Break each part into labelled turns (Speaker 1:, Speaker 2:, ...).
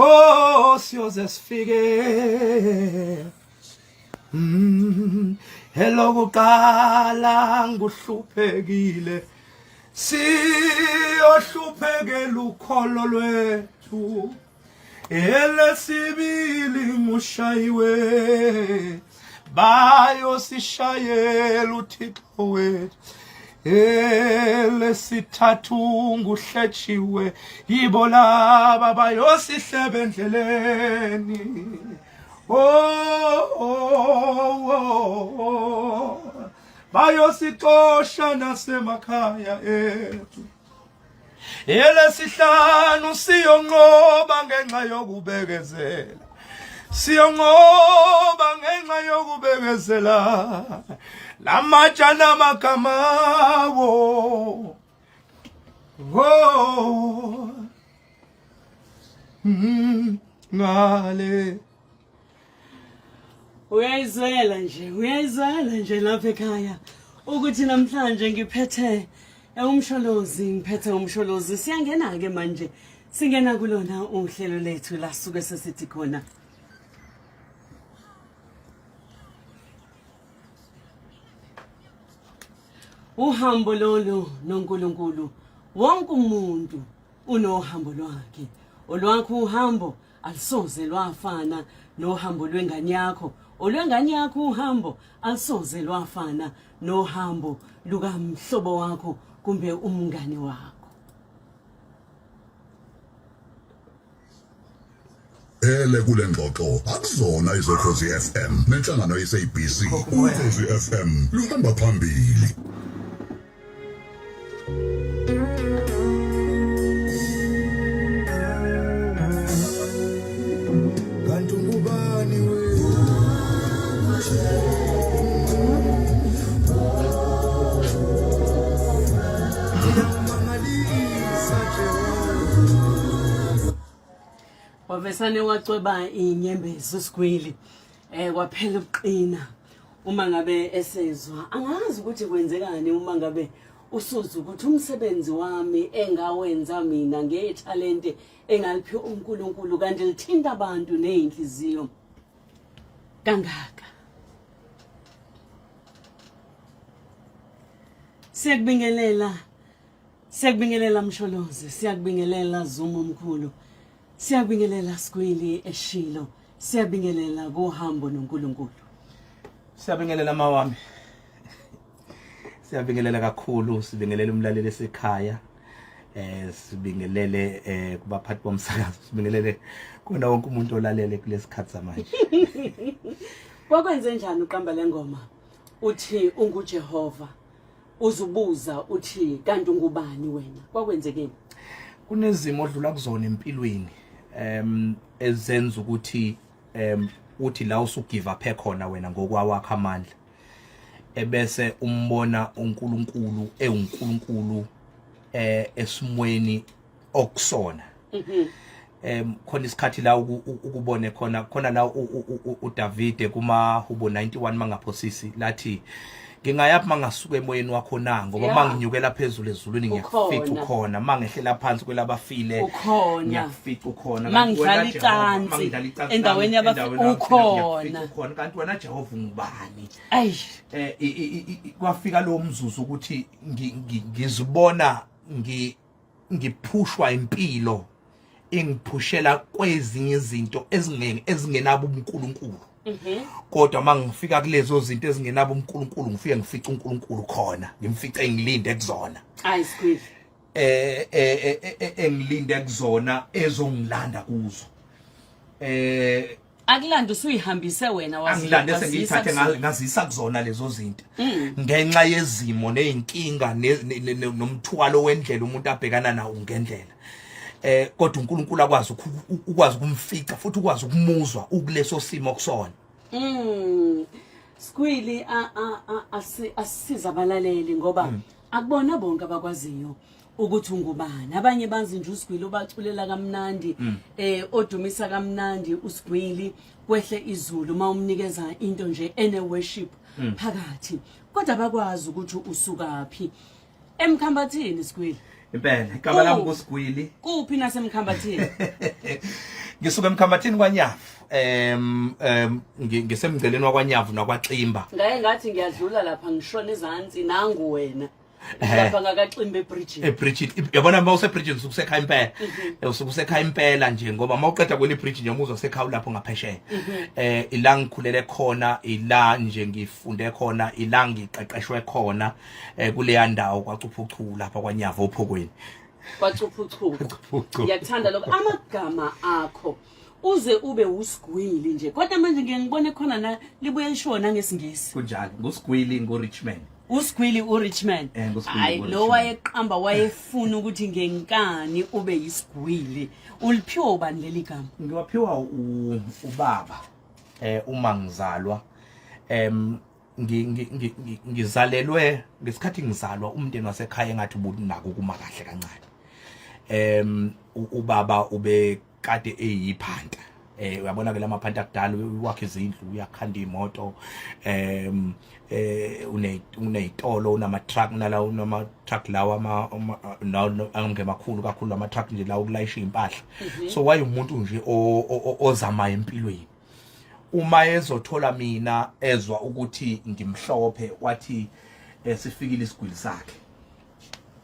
Speaker 1: Oh siyoze sifike. Elokuqala nguhluphekile. Siyohluphekela ukholo lwethu. Elesibili ngushayiwe. Bayosishayela uThixo wethu. Elesithathu nguhletshiwe yibo laba bayosihleba endleleni. Oh, oh, oh, oh. Bayosixosha nasemakhaya ethu. Elesihlanu siyonqoba ngenxa yokubekezela. Siyonqoba ngenxa yokubekezela. Lamatsha namagama awo. Oh. Ngale.
Speaker 2: Uyayizwela nje, uyayizwela nje lapha ekhaya ukuthi namhlanje ngiphethe umsholozi, ngiphethe umsholozi. Siyangena ke manje. Singena kulona uhlelo lethu la suke sesithi khona. Uhambo lolu noNkulunkulu wonke umuntu unohambo lwakhe. Olwakho uhambo alusoze lwafana nohambo lwengane yakho. Olwengane yakho uhambo alusoze lwafana nohambo lukamhlobo wakho kumbe umngane wakho.
Speaker 3: Ele kule ngxoxo akuzona izokhozi FM nenhlangano yeSABC. Ukhozi FM luhamba phambili.
Speaker 1: Kanti ungubani wena? Uyangimangalisa Jehova.
Speaker 2: Wavesane wacweba inyembezi uSigwili kwaphela ukuqina uma ngabe esezwa angazi ukuthi kwenzekani uma ngabe usuzwa ukuthi umsebenzi wami engawenza mina ngethalente engaliphi uNkulunkulu kanti lithinta abantu nezinhliziyo kangaka. Siyakubingelela, siyakubingelela Msholozi, siyakubingelela Zuma omkhulu, siyakubingelela Sigwili eshilo, siyabingelela kuhambo noNkulunkulu.
Speaker 1: Siyabingelela mawami. Siyabingelela kakhulu, sibingelela umlaleli esekhaya. Sibingelele kubaphathi bomsakazo, sibingelele kona wonke umuntu olalele kulesikhathi samanje.
Speaker 2: Kwakwenze njani uqamba lengoma? Uthi unguJehova. Uzubuza uthi kanti ungubani wena? Kwakwenzekeni?
Speaker 1: Kunezimo odlula kuzona empilweni ezenza ukuthi uthi la usugive up khona wena ngokwawakho amandla, ebese umbona uNkulunkulu ewuNkulunkulu esimweni okusona. Khona isikhathi la ukubone khona, khona la uDavide kumahubo 91 mangaphosisi lathi ngingayaphi mangasuka emoyeni wakho na, ngoba manginyukela phezulu ezulwini ngiyakufica ukhona, mangehlela phansi kwelabafile ngiyakufica ukhona,
Speaker 2: mangidlala icansi endaweni yabafile ukhona,
Speaker 1: ukhona, kanti wena Jehova ungubani? Kwafika lo mzuzu ukuthi ngizibona ngiphushwa impilo ingiphushela kwezinye izinto ezingenabo ubuNkulunkulu. Kodwa mangifika kulezo zinto ezingenabo uNkulunkulu ngifike ngifice uNkulunkulu khona, ngimfice engilinde kuzona.
Speaker 2: Ayi Squeeze.
Speaker 1: Engilinde kuzona ezongilanda kuzo.
Speaker 2: Akulanda usuyihambise wena
Speaker 1: wazi. Angilande sengiyithathe ngazisa kuzona lezo zinto. Ngenxa yezimo nezinkinga nomthwalo wendlela umuntu abhekana nawo ngendlela. Kodwa uNkulunkulu akwazi ukwazi ukumfica futhi ukwazi ukumuzwa ukuleso simo kusona.
Speaker 2: Squealy asisiza abalaleli ngoba akubona bonke abakwaziyo ukuthi ungubani. Abanye bazi nje uSigwili obaculela kamnandi, odumisa kamnandi uSigwili kwehle izulu uma umnikeza into nje ene worship phakathi, kodwa abakwazi ukuthi usukaphi. Emkhambathini Sigwili.
Speaker 1: Impela igama lami kuSigwili.
Speaker 2: Kuphi nasemkhambathini?
Speaker 1: Ngisuka emkhambathini kwaNyavu. Em em ngisemngceleni wakwaNyavu nakwaXimba.
Speaker 2: Ngaye ngathi ngiyadlula lapha ngishona ezansi nangu wena. Lapha ngakaximba ebridge.
Speaker 1: Ebridge yabona uma usebridge usuke usekhaya impela. Usuke usekhaya impela nje ngoba uma uqeda kweli bridge nje umuzwa sekhaya lapho ngaphesheya. Ila ngikhulele khona, ila nje ngifunde khona, ila ngiqeqeshwe khona kuleya ndawo kwaCuphuchu lapha kwaNyavu ophokweni.
Speaker 2: Kwacuphuchuku. Ngiyakuthanda lokho amagama akho. Uze ube usigwili nje. Kodwa manje ngiye ngibone khona na libuye lishiwo nangesingisi.
Speaker 1: Kunjalo, ngusigwili nguRichman.
Speaker 2: Usigwili uRichman.
Speaker 1: Hayi
Speaker 2: lo wayeqamba wayefuna ukuthi ngenkani ube yisigwili. Uliphiwa ubani leli gama?
Speaker 1: Ngiwaphiwa ubaba uma ngizalwa. Ngizalelwe ngesikhathi ngizalwa umndeni wasekhaya engathi ubunako kuma kahle kancane. Ubaba ube kade eyiphanta uyabona ke lamaphanta akudala wakhe izindlu uyakhanda imoto unezitolo unama truck nala unama truck lawa ama angemakhulu kakhulu ama truck nje lawo kulayisha impahla. So wayumuntu nje ozama empilweni. Uma ezothola mina ezwa ukuthi ngimhlophe wathi sifikile isigwili sakhe.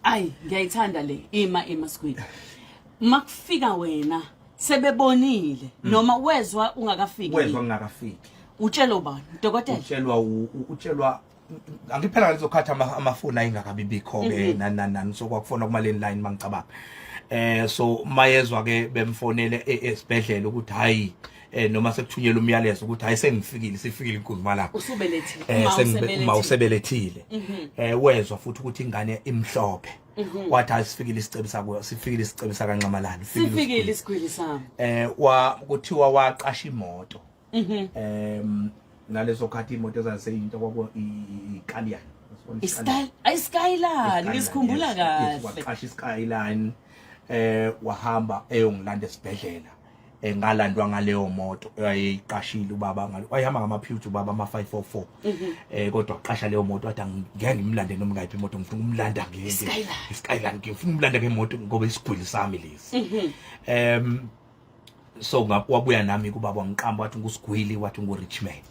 Speaker 2: Ayi ngiyayithanda le ima sigwili. Makufika wena sebebonile noma wezwa ungakafiki.
Speaker 1: Wezwa ngingakafiki.
Speaker 2: Utshelwa ubani? Udokotela?
Speaker 1: Utshelwa utshelwa angiphela ngalezo khathi amafoni ayingakabibikho ke nani nani so kwakufona kuma landline mangicabanga. So mayezwa ke bemfonele esibhedlela ukuthi hayi noma sekuthunyelwa umyalezo ukuthi hayi sengifikile sifikile inkunzi malapha.
Speaker 2: Usubelethile.
Speaker 1: Uma usebelethile. Wezwa futhi ukuthi ingane imhlophe. Wathi asifikile isicebisa kuyo, sifikile isicebisa kaNxamalala.
Speaker 2: Sifikile isigwili sami.
Speaker 1: Kuthiwa waqasha imoto. Ngaleso khathi imoto ezaziseyinto kwaku iKalian.
Speaker 2: Isky, iSkyline, ngisikhumbula kahle.
Speaker 1: Waqasha iSkyline wahamba eyongilanda esibhedlela. Ngalandwa ngaleyo moto ayeyiqashile ubaba ngalo. Wayehamba ngama-Peugeot ubaba ama 544. Kodwa waqasha leyo moto wathi angeke ngimlande noma ngayiphi imoto, ngifuna ukumlanda nge-Skyline, ngifuna ukumlanda ngemoto ngoba isigwili sami lesi. So wabuya nami kubaba wangiqamba wathi ngusigwili, wathi nguRichman.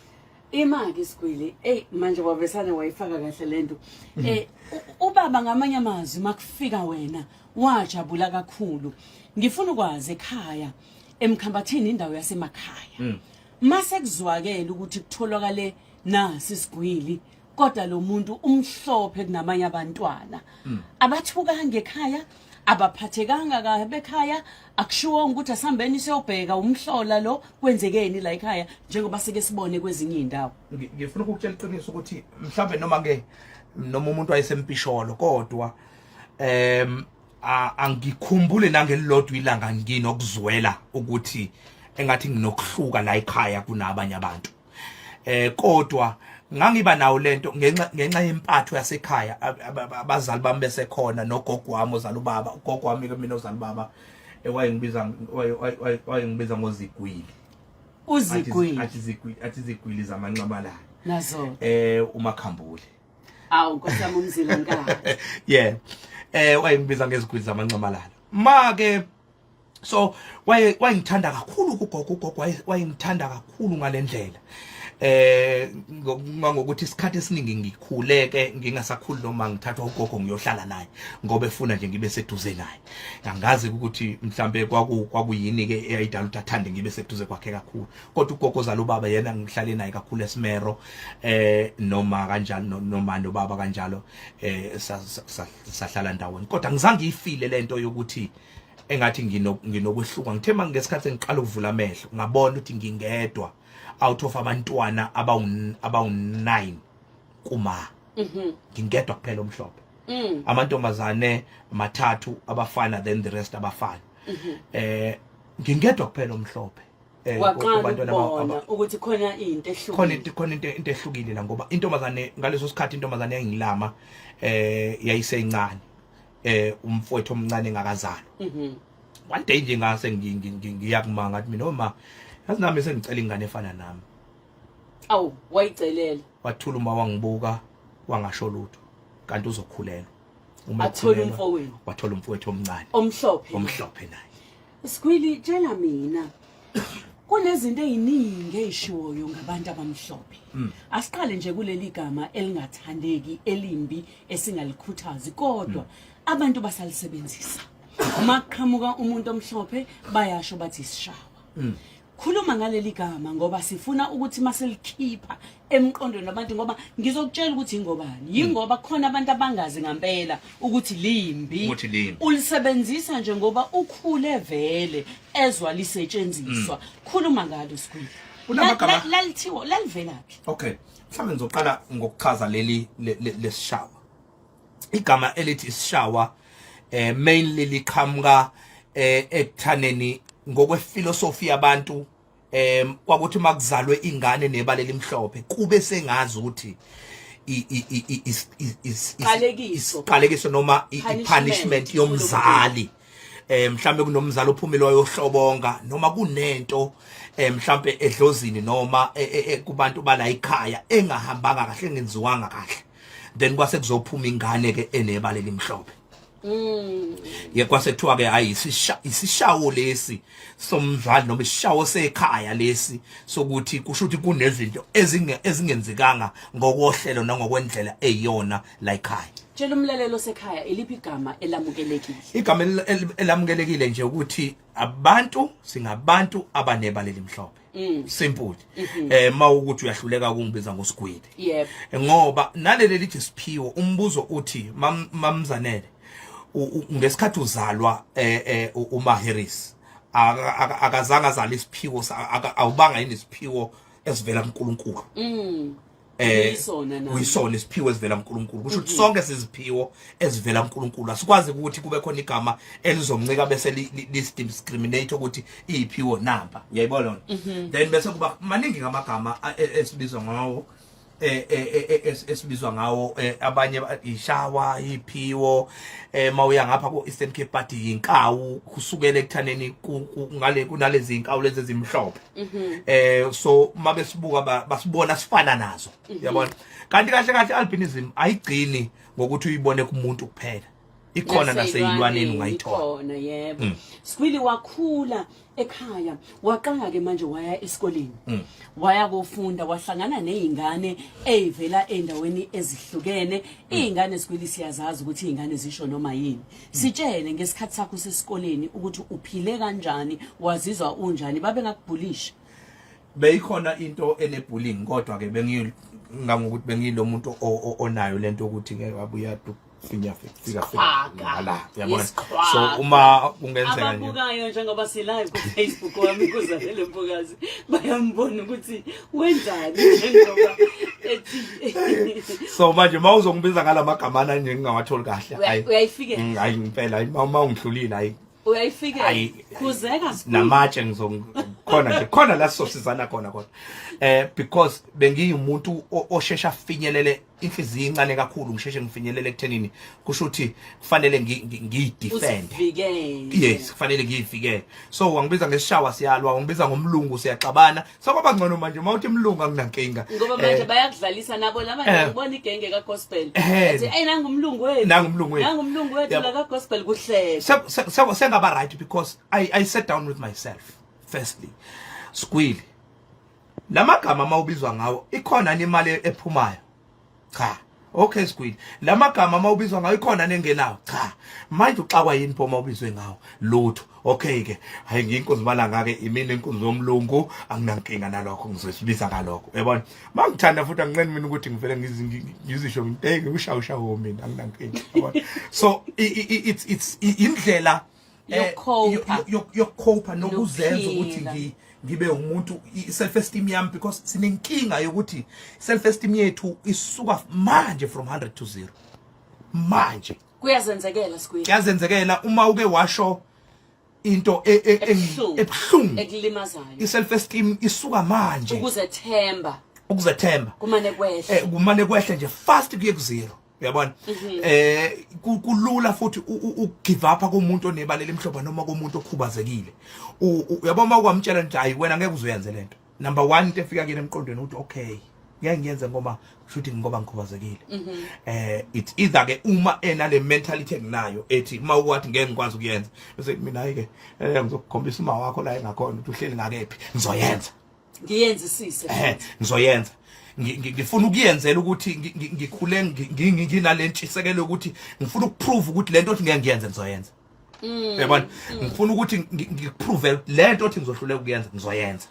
Speaker 2: Ima-ke isigwili, eyi manje wavesane wayifaka kahle lento. Ubaba ngamanye amazwi makufika wena wajabula kakhulu. Ngifuna ukwazi ekhaya emkhambathini indawo yasemakhaya. Mase kuzwakele ukuthi kutholakale nasi isigwili kodwa lo muntu umhlophe kunamanye abantwana. Abathukanga ekhaya, abaphathekanga kahle ekhaya, akushiwo ukuthi asihambeni siyobheka umhlola lo kwenzekeni la ekhaya njengoba sike sibone kwezinye indawo.
Speaker 1: Ngifuna ukukutshela iqiniso ukuthi mhlambe noma ke noma umuntu wayesempisholo kodwa angikhumbule nangelilodwa ilanga nginokuzwela ukuthi engathi nginokuhluka la ekhaya kunabanye abantu. Kodwa ngangiba nawo lento ngenxa yempatho yasekhaya, abazali bami besekhona nogogo wami ozala ubaba, ugogo wami ke mina ozala ubaba wayengibiza ngozigwili.
Speaker 2: Uzigwili.
Speaker 1: Athi zigwili, athi zigwili zamanxamalala.
Speaker 2: Nazo.
Speaker 1: uMakhambule.
Speaker 2: Awu Nkosi yami umzila nkathi.
Speaker 1: Yeah. Wayengibiza ngezigwili zamanxamalala. Ma ke so wayengithanda kakhulu ugogo, ugogo wayengithanda kakhulu ngalendlela. Ngokuthi isikhathi esiningi ngikhuleke ngingasakhuli noma ngithathwa ugogo ngiyohlala naye ngoba efuna nje ngibe seduze naye. Angazi ukuthi mhlambe kwakuyini ke eyayidala ukuthi athande ngibe seduze kwakhe kakhulu. Kodwa ugogo ozala ubaba yena ngihlale naye kakhulu eSimero noma kanjalo noma nobaba kanjalo sahlala ndawonye. Kodwa ngizange ngiyifile lento yokuthi engathi nginokwehluka. Ngithe ngesikhathi ngiqala ukuvula amehlo ngabona ukuthi ngingedwa out of abantwana abawu-9 kuma. Ngingedwa kuphela omhlophe. Amantombazane mathathu abafana, then the rest abafana. Ngingedwa kuphela omhlophe.
Speaker 2: Waqala ukubona ukuthi khona into ehlukile.
Speaker 1: Khona into ehlukile la ngoba intombazane ngaleso sikhathi intombazane yayingilama yayisencane. Umfowethu omncane engakazalwa. One day nje ngase ngiya kuma ngathi mina oma yazi nami sengicela ingane efana nami.
Speaker 2: Awu wayicelela.
Speaker 1: Wathula uma wangibuka wangasho lutho kanti uzokhulelwa. Uma
Speaker 2: Athola
Speaker 1: ekhulelwa,
Speaker 2: umfowenu.
Speaker 1: Wathola umfowethu omncane.
Speaker 2: Omhlophe.
Speaker 1: Omhlophe naye.
Speaker 2: Sigwili tshela mina. Kunezinto eziningi ezishiwoyo ngabantu abamhlophe. Asiqale nje kuleli gama elingathandeki elimbi esingalikhuthazi kodwa abantu basalisebenzisa. Uma kuqhamuka umuntu omhlophe bayasho bathi isishawa. Khuluma ngaleli gama ngoba sifuna ukuthi maselikhipha emqondweni wabantu, ngoba ngizokutshela ukuthi ingobani. Yingoba khona abantu abangazi ngampela ukuthi limbi.
Speaker 1: Ukuthi limbi.
Speaker 2: Ulisebenzisa nje ngoba ukhule vele ezwa lisetshenziswa. Khuluma ngalo, Sgwili. Lalithiwa lalivelaphi?
Speaker 1: Okay, mhlawumbe ngizoqala ngokuchaza leli lesishawa. Igama elithi isishawa mainly liqhamuka ekuthaneni ngokwephilosophy yabantu, kwakuthi makuzalwe ingane nebala elimhlophe kube sengazi ukuthi isiqalekiso noma i-punishment yomzali, mhlambe kunomzali ophumile wayohlobonga noma kunento mhlambe edlozini noma kubantu bala ekhaya engahambanga kahle, engenziwanga kahle, then kwase kuzophuma ingane ke enebala elimhlophe. Ye kwase kuthiwa ke hayi, isishawo lesi somzali noma isishawo sekhaya lesi sokuthi kusho ukuthi kunezinto ezingenzekanga ngokohlelo nangokwendlela eyiyona la ekhaya.
Speaker 2: Tshela umlalelo osekhaya, iliphi igama elamukelekile?
Speaker 1: Igama elamukelekile nje ukuthi abantu singabantu abanebala elimhlophe. Simple. Mawukuthi uyahluleka ukungibiza ngoSigwili. Ngoba naleli lithi siphiwo, umbuzo uthi, mamzanele, ngesikhathi uzalwa uMaheris akazange azale isiphiwo, awubanga yini isiphiwo esivela kuNkulunkulu?
Speaker 2: Uyisona na?
Speaker 1: Uyisona isiphiwo esivela kuNkulunkulu. Kusho ukuthi sonke siziphiwo ezivela kuNkulunkulu. Asikwazi ukuthi kube khona igama elizomncika bese li discriminate ukuthi iyiphiwo namba, uyayibona lona? Then bese kuba maningi ngamagama esibizwa ngawo, abanye ishawa, iphiwo. Mawuya ngapha ku Eastern Cape bathi yinkawu, kusukela ekuthaneni ngale kunalezi inkawu lezi ezimhlophe. So mabesibuka basibona sifana nazo, uyabona? Kanti kahle kahle albinism ayigcini ngokuthi uyibone kumuntu kuphela, ikhona naseyilwaneni ungayithola.
Speaker 2: Ikhona, yebo. Sgwili, wakhula ekhaya, waqala ke manje waya esikoleni, waya kofunda, wahlangana nezingane ezivela endaweni ezihlukene. Izingane, Sgwili, siyazazi ukuthi izingane zisho noma yini. Sitshele ngesikhathi sakho sesikoleni ukuthi uphile kanjani, wazizwa unjani, babe ngakubhulisha?
Speaker 1: Beyikhona into ene-bullying, kodwa ke bengingangokuthi bengilo muntu onayo lento ukuthi ngeke wabuya finya fika fika ngala, yabona? So uma kungenzeka nje
Speaker 2: Ababukayo njengoba si-live ku-Facebook wami kuZanele Mbokazi bayambona ukuthi wenzani njengoba ethi
Speaker 1: So manje uma uzongibiza ngalamagamana nje ngingawatholi kahle, hayi.
Speaker 2: Uyayifikela.
Speaker 1: Hayi, ngempela, hayi, uma ungihlulile, hayi.
Speaker 2: Uyayifikela.
Speaker 1: Hayi.
Speaker 2: Khuzeka, Sgwili.
Speaker 1: Namatshe ngizokhona nje khona la sizosizana khona, kodwa because bengiyimuntu oshesha afinyelele, inhliziyo incane kakhulu, ngisheshe ngifinyelele ekuthenini kusho ukuthi kufanele ngiyidefend.
Speaker 2: Uzivikele.
Speaker 1: Yes, kufanele ngiyivikele. So wangibiza ngesishawa, siyalwa, wangibiza ngomlungu, siyaxabana. Sokwaba ngcono manje uma uthi imlungu, anginankinga.
Speaker 2: Ngoba manje bayakudlalisa nabo laba. Ngibona igenge ka-gospel ethi, "Eyi, nangumlungu wethu."
Speaker 1: Nangumlungu wethu.
Speaker 2: Nangumlungu wethu. La ka-gospel kuhleka.
Speaker 1: Sengaba right because I sat down with myself firstly. Sgwili, lamagama mawubizwa ngawo ikhona imali ephumayo? Cha. Okay, Sgwili, lamagama mawubizwa ngawo ikhona nengenawo? Cha. Manje uxakwa yini pho mawubizwe ngawo? Lutho. Okay ke, hayi, ngiyinkunzi malanga ke imini, inkunzi yomlungu, anginankinga nalokho, ngizosibiza ngalokho, uyabona? Mangithanda futhi anginqeni mina ukuthi ngivele ngizisho nginteke ngikushawushawo, mina anginankinga, uyabona? So it's indlela
Speaker 2: Yokucopa.
Speaker 1: Yokucopa nokuzenza ukuthi
Speaker 2: Nokuphila.
Speaker 1: ngibe umuntu, i-self esteem yami, because sinenkinga yokuthi self esteem yethu isuka manje from 100 to 0 manje.
Speaker 2: Kuyazenzekela, Sgwili.
Speaker 1: Kuyazenzekela uma uke washo into
Speaker 2: Ebuhlungu.
Speaker 1: Ebuhlungu.
Speaker 2: Ekulimazayo.
Speaker 1: I-self esteem isuka manje.
Speaker 2: Ukuzethemba.
Speaker 1: Ukuzethemba.
Speaker 2: Kumane kwehle.
Speaker 1: Kumane kwehle nje fast kuye ku zero, uyabona? Kulula futhi ukugive up kumuntu onebala elimhlophe noma kumuntu okhubazekile. Uyabona, uma ukwamtshela nje, "Hayi wena, ngeke uzoyenze lento," number 1 into efika kini emqondweni uthi, "Okay, Ngeke ngiyenze ngoba shuthi ngoba ngikhubazekile. It's either ke uma enale mentality enginayo ethi uma ukwathi ngeke ngikwazi ukuyenza, bese mina hayi ke, ngizokukhombisa uma wakho la engakhona ukuthi uhleli ngakephi, ngizoyenza.
Speaker 2: Ngiyenzisise.
Speaker 1: Ngizoyenza. Ngifuna ukuyenzela ukuthi ngikhule nginale ntshisekelo ukuthi ngifuna ukuprove ukuthi lento othi ngeke ngiyenze, ngizoyenza. Uyabona, ngifuna ukuthi ngikuprove lento othi ngizohluleka ukuyenza, ngizoyenza.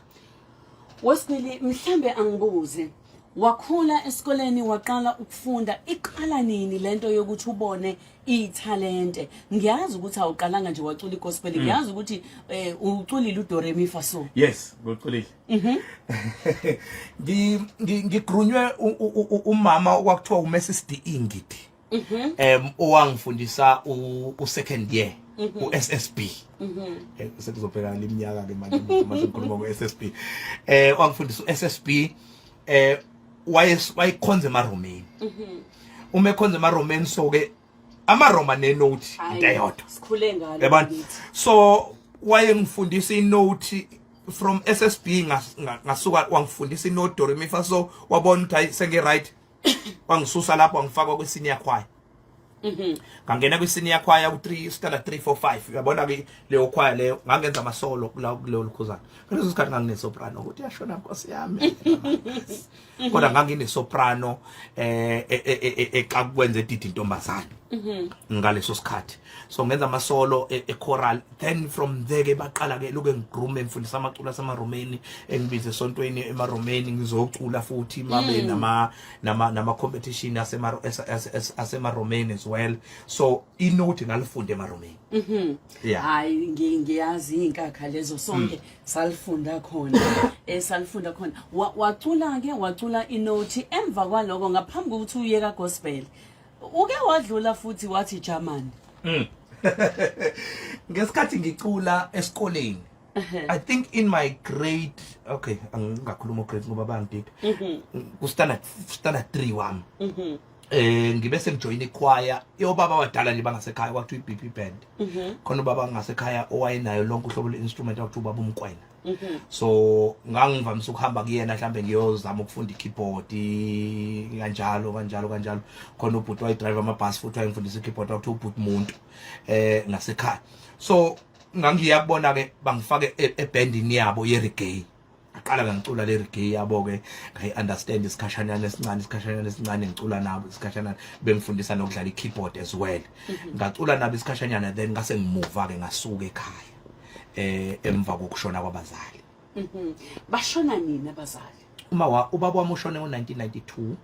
Speaker 2: Wesibili, mhlambe angibuze, wakhula esikoleni, waqala ukufunda, iqala nini lento yokuthi ubone ithalente? Ngiyazi ukuthi awuqalanga nje wacula igospel, ngiyazi ukuthi uculile udo re mi fa so.
Speaker 1: Yes, nguculile. Ngigrunywe umama okwakuthiwa uMrs D Ingidi, owangifundisa u second year u SSB. Sekuzobhekana leminyaka ke manje mase ngikhuluma ku SSB. Wangifundisa u SSB, waye wayikhonza emaRomeni. Uma ekhonza emaRomeni, so ke amaRoma nenote into eyodwa.
Speaker 2: Sikhule ngalo.
Speaker 1: Yabona?
Speaker 2: Kithi.
Speaker 1: So wayengifundisa inote from SSB, ngasuka wangifundisa inote do re mi fa so, wabona ukuthi hayi, sengi right, wangisusa lapho wangifaka kwi senior choir. Ngangena kwi senior choir ku 3 standard 3 4 5, uyabona ke leyo choir leyo, ngangenza ama solo kula kuleyo lukhuzana. Ngaleso sikhathi ngangine soprano, ukuthi yashona nkosi yami, kodwa ngangine soprano exakwenza edidi intombazana ngaleso sikhathi. So ngenza ama solo e choral, then from there ke baqala ke lokho ngigroom, ngifundisa amaculo asemaromeni, engibize esontweni emaromeni ngizocula futhi mabe nama competition asemaromeni as well. So inote ngalifunda emaromeni. Yeah.
Speaker 2: Hayi, ngiyazi inkakha lezo, sonke salifunda khona, salifunda khona. Wacula ke, wacula inothi. Emva kwaloko, ngaphambi kokuthi uye ka gospel, uke wadlula futhi wathi German?
Speaker 1: Ngesikhathi ngicula esikoleni, I think in my grade, okay, angingakhuluma grade ngoba bangidida, ku standard 3 wami, ngibe sengijoyina ichoir yobaba abadala nje bangasekhaya, kwakuthiwa i-BP band. Khona ubaba ngasekhaya owayenayo lonke uhlobo lwe-instrument, kwakuthiwa ubaba uMkwena. So ngangivamise ukuhamba kuyena, mhlambe ngiyozama ukufunda i-keyboard, kanjalo kanjalo kanjalo. Khona ubhuti wayedrive amabhasi futhi wayengifundisa i-keyboard, kwakuthiwa ubhuti muntu ngasekhaya. So ngangiya kubona ke, bangifake ebandini yabo ye-reggae. Aqala ngicula le reggae yabo ke, ngayi understand isikhashanyana esincane, isikhashanyana esincane ngicula nabo isikhashanyana, bengifundisa nokudlala i-keyboard as well. Ngacula nabo isikhashanyana, then ngase ngimuva ke, ngasuka ekhaya emva kokushona kwabazali.
Speaker 2: Bashona nini abazali?
Speaker 1: Uma wa ubaba wami ushone ngo1992,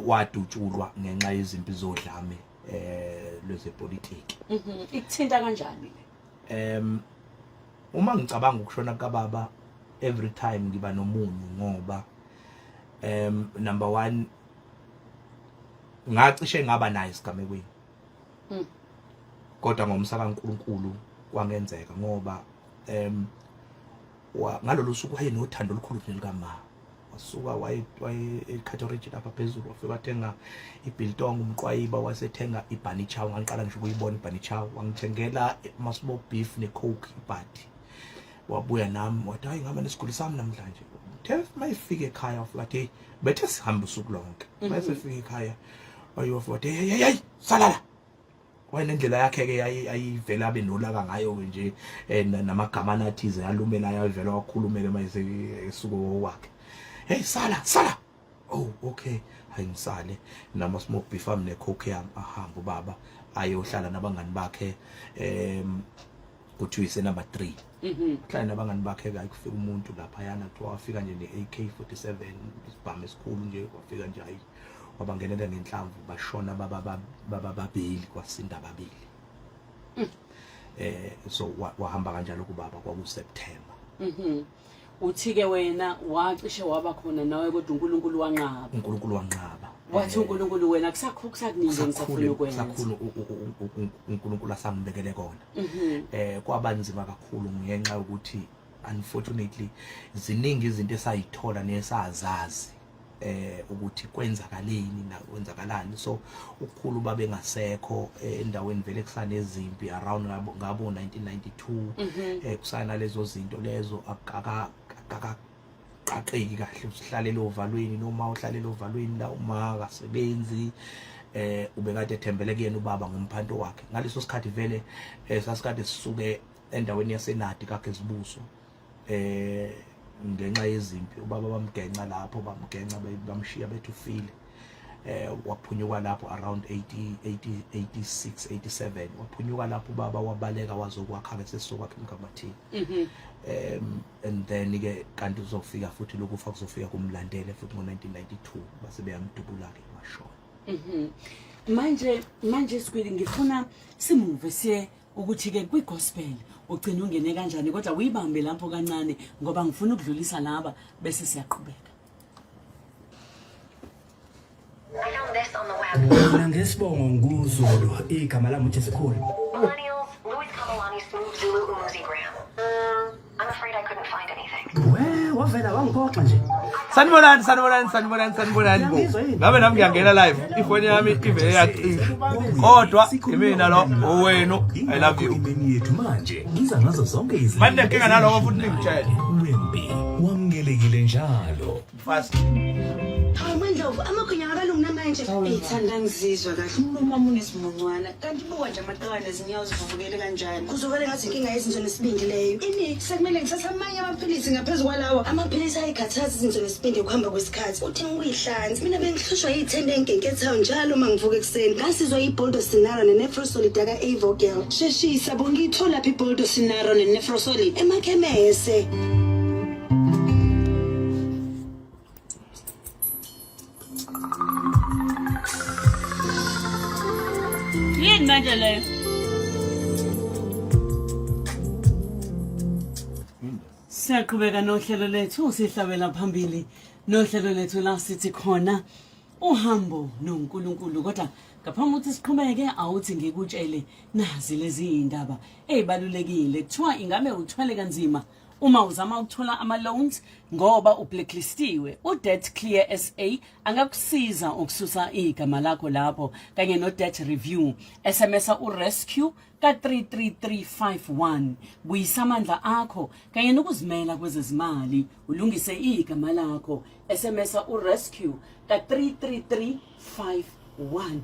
Speaker 1: wadutshulwa ngenxa yezimpi zodlame lwezepolitiki.
Speaker 2: Ikuthinta kanjani le?
Speaker 1: Uma ngicabanga ukushona kababa, every time ngiba nomunyu ngoba number 1, ngacishe ngaba naye esigamekweni. Kodwa ngomsa kaNkuluNkulu kwangenzeka ngoba ngalolu suku wayenothando olukhulu kunelikama. Wasuka waye eCato Ridge lapha phezulu, wafika wathenga ibiltong, umqwayiba, wasethenga ibunny chow. Ngangiqala ngisho ukuyibona ibunny chow. Wangithengela ama-smoke beef ne-coke ibhadi, wabuya nami wathi, "Hayi, ngihamba nesiguli sami namhlanje." Uthe mayifika ekhaya wafika wathi, "Hey," bethe sihambe usuku lonke. Mayesefika ekhaya wayofika wathi, "Hey, hey, hey, salala." Wayenendlela yakhe ke ayivela abe nolaka ngayo ke nje, namagama athize alumela, ayavela wakhulumele mayese esuku wakhe, "Hey, sala, sala." "Oh, okay." Hayi, ngisale nama smoke beef ami ne coke yami. Ahamba ubaba ayohlala nabangani bakhe, kuthiwa ise number 3. Hlala nabangani bakhe ke, kufika umuntu lapha yana, kuthiwa wafika nje ne AK47, isibhamu esikhulu nje. Wafika nje, hayi, wabangenela ngenhlamvu, bashona baba baba babili, kwasinda ababili. So wahamba kanjalo kubaba, kwaku September.
Speaker 2: Uthi ke wena wacishe waba khona nawe, kodwa uNkulunkulu wanqaba.
Speaker 1: uNkulunkulu wanqaba.
Speaker 2: Wathi uNkulunkulu, wena kusakho kusakuningi engisafuna ukwenza.
Speaker 1: Sakhulu uNkulunkulu asambekele kona. Kwaba nzima kakhulu ngenxa yokuthi unfortunately ziningi izinto esayithola nesazazi ukuthi kwenzakaleni na kwenzakalani. So ukukhulu babe ngasekho, endaweni vele kusanezimpi around ngabo 1992, kusana lezo zinto lezo, akaka akaka akaqaqeki kahle usihlalela ovalweni noma uhlalela ovalweni la uma akasebenzi eh ubekade ethembele kuyena ubaba ngomphanto wakhe ngaleso sikhathi vele eh, sasikade sisuke endaweni yasenadi kaGezibuso eh ngenxa yezimpi ubaba bamgenca lapho bamgenca bamshiya bethi ufile eh waphunyuka lapho around 80 80 86 87 waphunyuka lapho ubaba wabaleka wazokwakha ke sesizokwakha emgambathini mhm um and then ke kanti uzofika futhi lokufa kuzofika kumlandele futhi ngo-1992 base beyamdubula ke washona
Speaker 2: mhm manje manje Sgwili ngifuna simuve siye ukuthi ke kwi-gospel ugcina ungene kanjani kodwa uyibambe lapho kancane ngoba ngifuna ukudlulisa laba bese siyaqhubeka
Speaker 4: Mina ngesibongo nguZulu, igama lami uJesikhulu. We, wavela wangiphoxa nje.
Speaker 1: Sanibonani, sanibonani, sanibonani, sanibonani bo. Ngabe nami ngiyangena live. Ifoni yami ivele yacisha. Kodwa imina lo owenu. I love you.
Speaker 5: Imeni yethu manje iza ngazo zonke izinto.
Speaker 1: Manje nkinga naloko futhi ningitshele.
Speaker 5: Wembi wamukelekile njalo.
Speaker 1: Fast.
Speaker 6: Hawu MaNdlovu, amagwinya akalungi namanje. Eyi Thanda ngizizwa kahle. Umlomo wami unezimuncwana. Kanti buka nje amaqabane ezinyawo zivuvukele kanjani. Kuzokale ngathi inkinga yezinso nesibindi leyo. Ini sekumele ngithathe amanye amaphilisi ngaphezu kwalawa. Amaphilisi ayikhathaza izinso nesibindi ukuhamba kwesikhathi. Uthi ngikuyihlanzi. Mina bengihlushwa yithende engenkethayo njalo uma ngivuka ekuseni. Ngasizwa yiboldo sinaro nenefrosolid aka-avogel. Sheshisa bo ngiyitholaphi iboldo sinaro nenefrosolid? Emakhemese.
Speaker 2: Yini manje leyo? Siyaqhubeka nohlelo lethu sihlabela phambili nohlelo lethu la sithi khona uhambo noNkulunkulu kodwa ngaphambi ukuthi siqhubeke awuthi ngikutshele nazi lezi indaba ezibalulekile kuthiwa ingabe uthwele kanzima uma uzama ukuthola ama-loans ngoba ublacklistiwe udebt clear sa angakusiza ukususa igama lakho lapho kanye no-debt review smsa urescue ka-33351 buyisa amandla akho kanye nokuzimela kwezezimali ulungise igama lakho smsa urescue ka-33351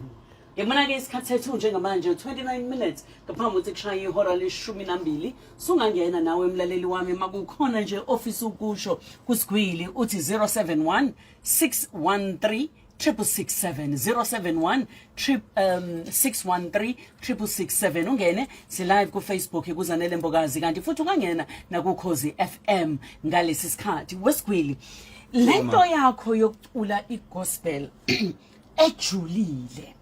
Speaker 2: Ngibona-ke isikhathi sethu njengamanje 29 minutes ngaphambi ukuthi kushaye ihora leshumi nambili sungangena nawe mlaleli wami makukhona nje ofisa ukusho kusigwili uthi 071 613 667 071 613 667 ungene si live ku Facebook kuzanele Mbokazi kanti futhi ungangena nakukhozi FM ngalesi sikhathi wesigwili lento yakho yokucula igospel ejulile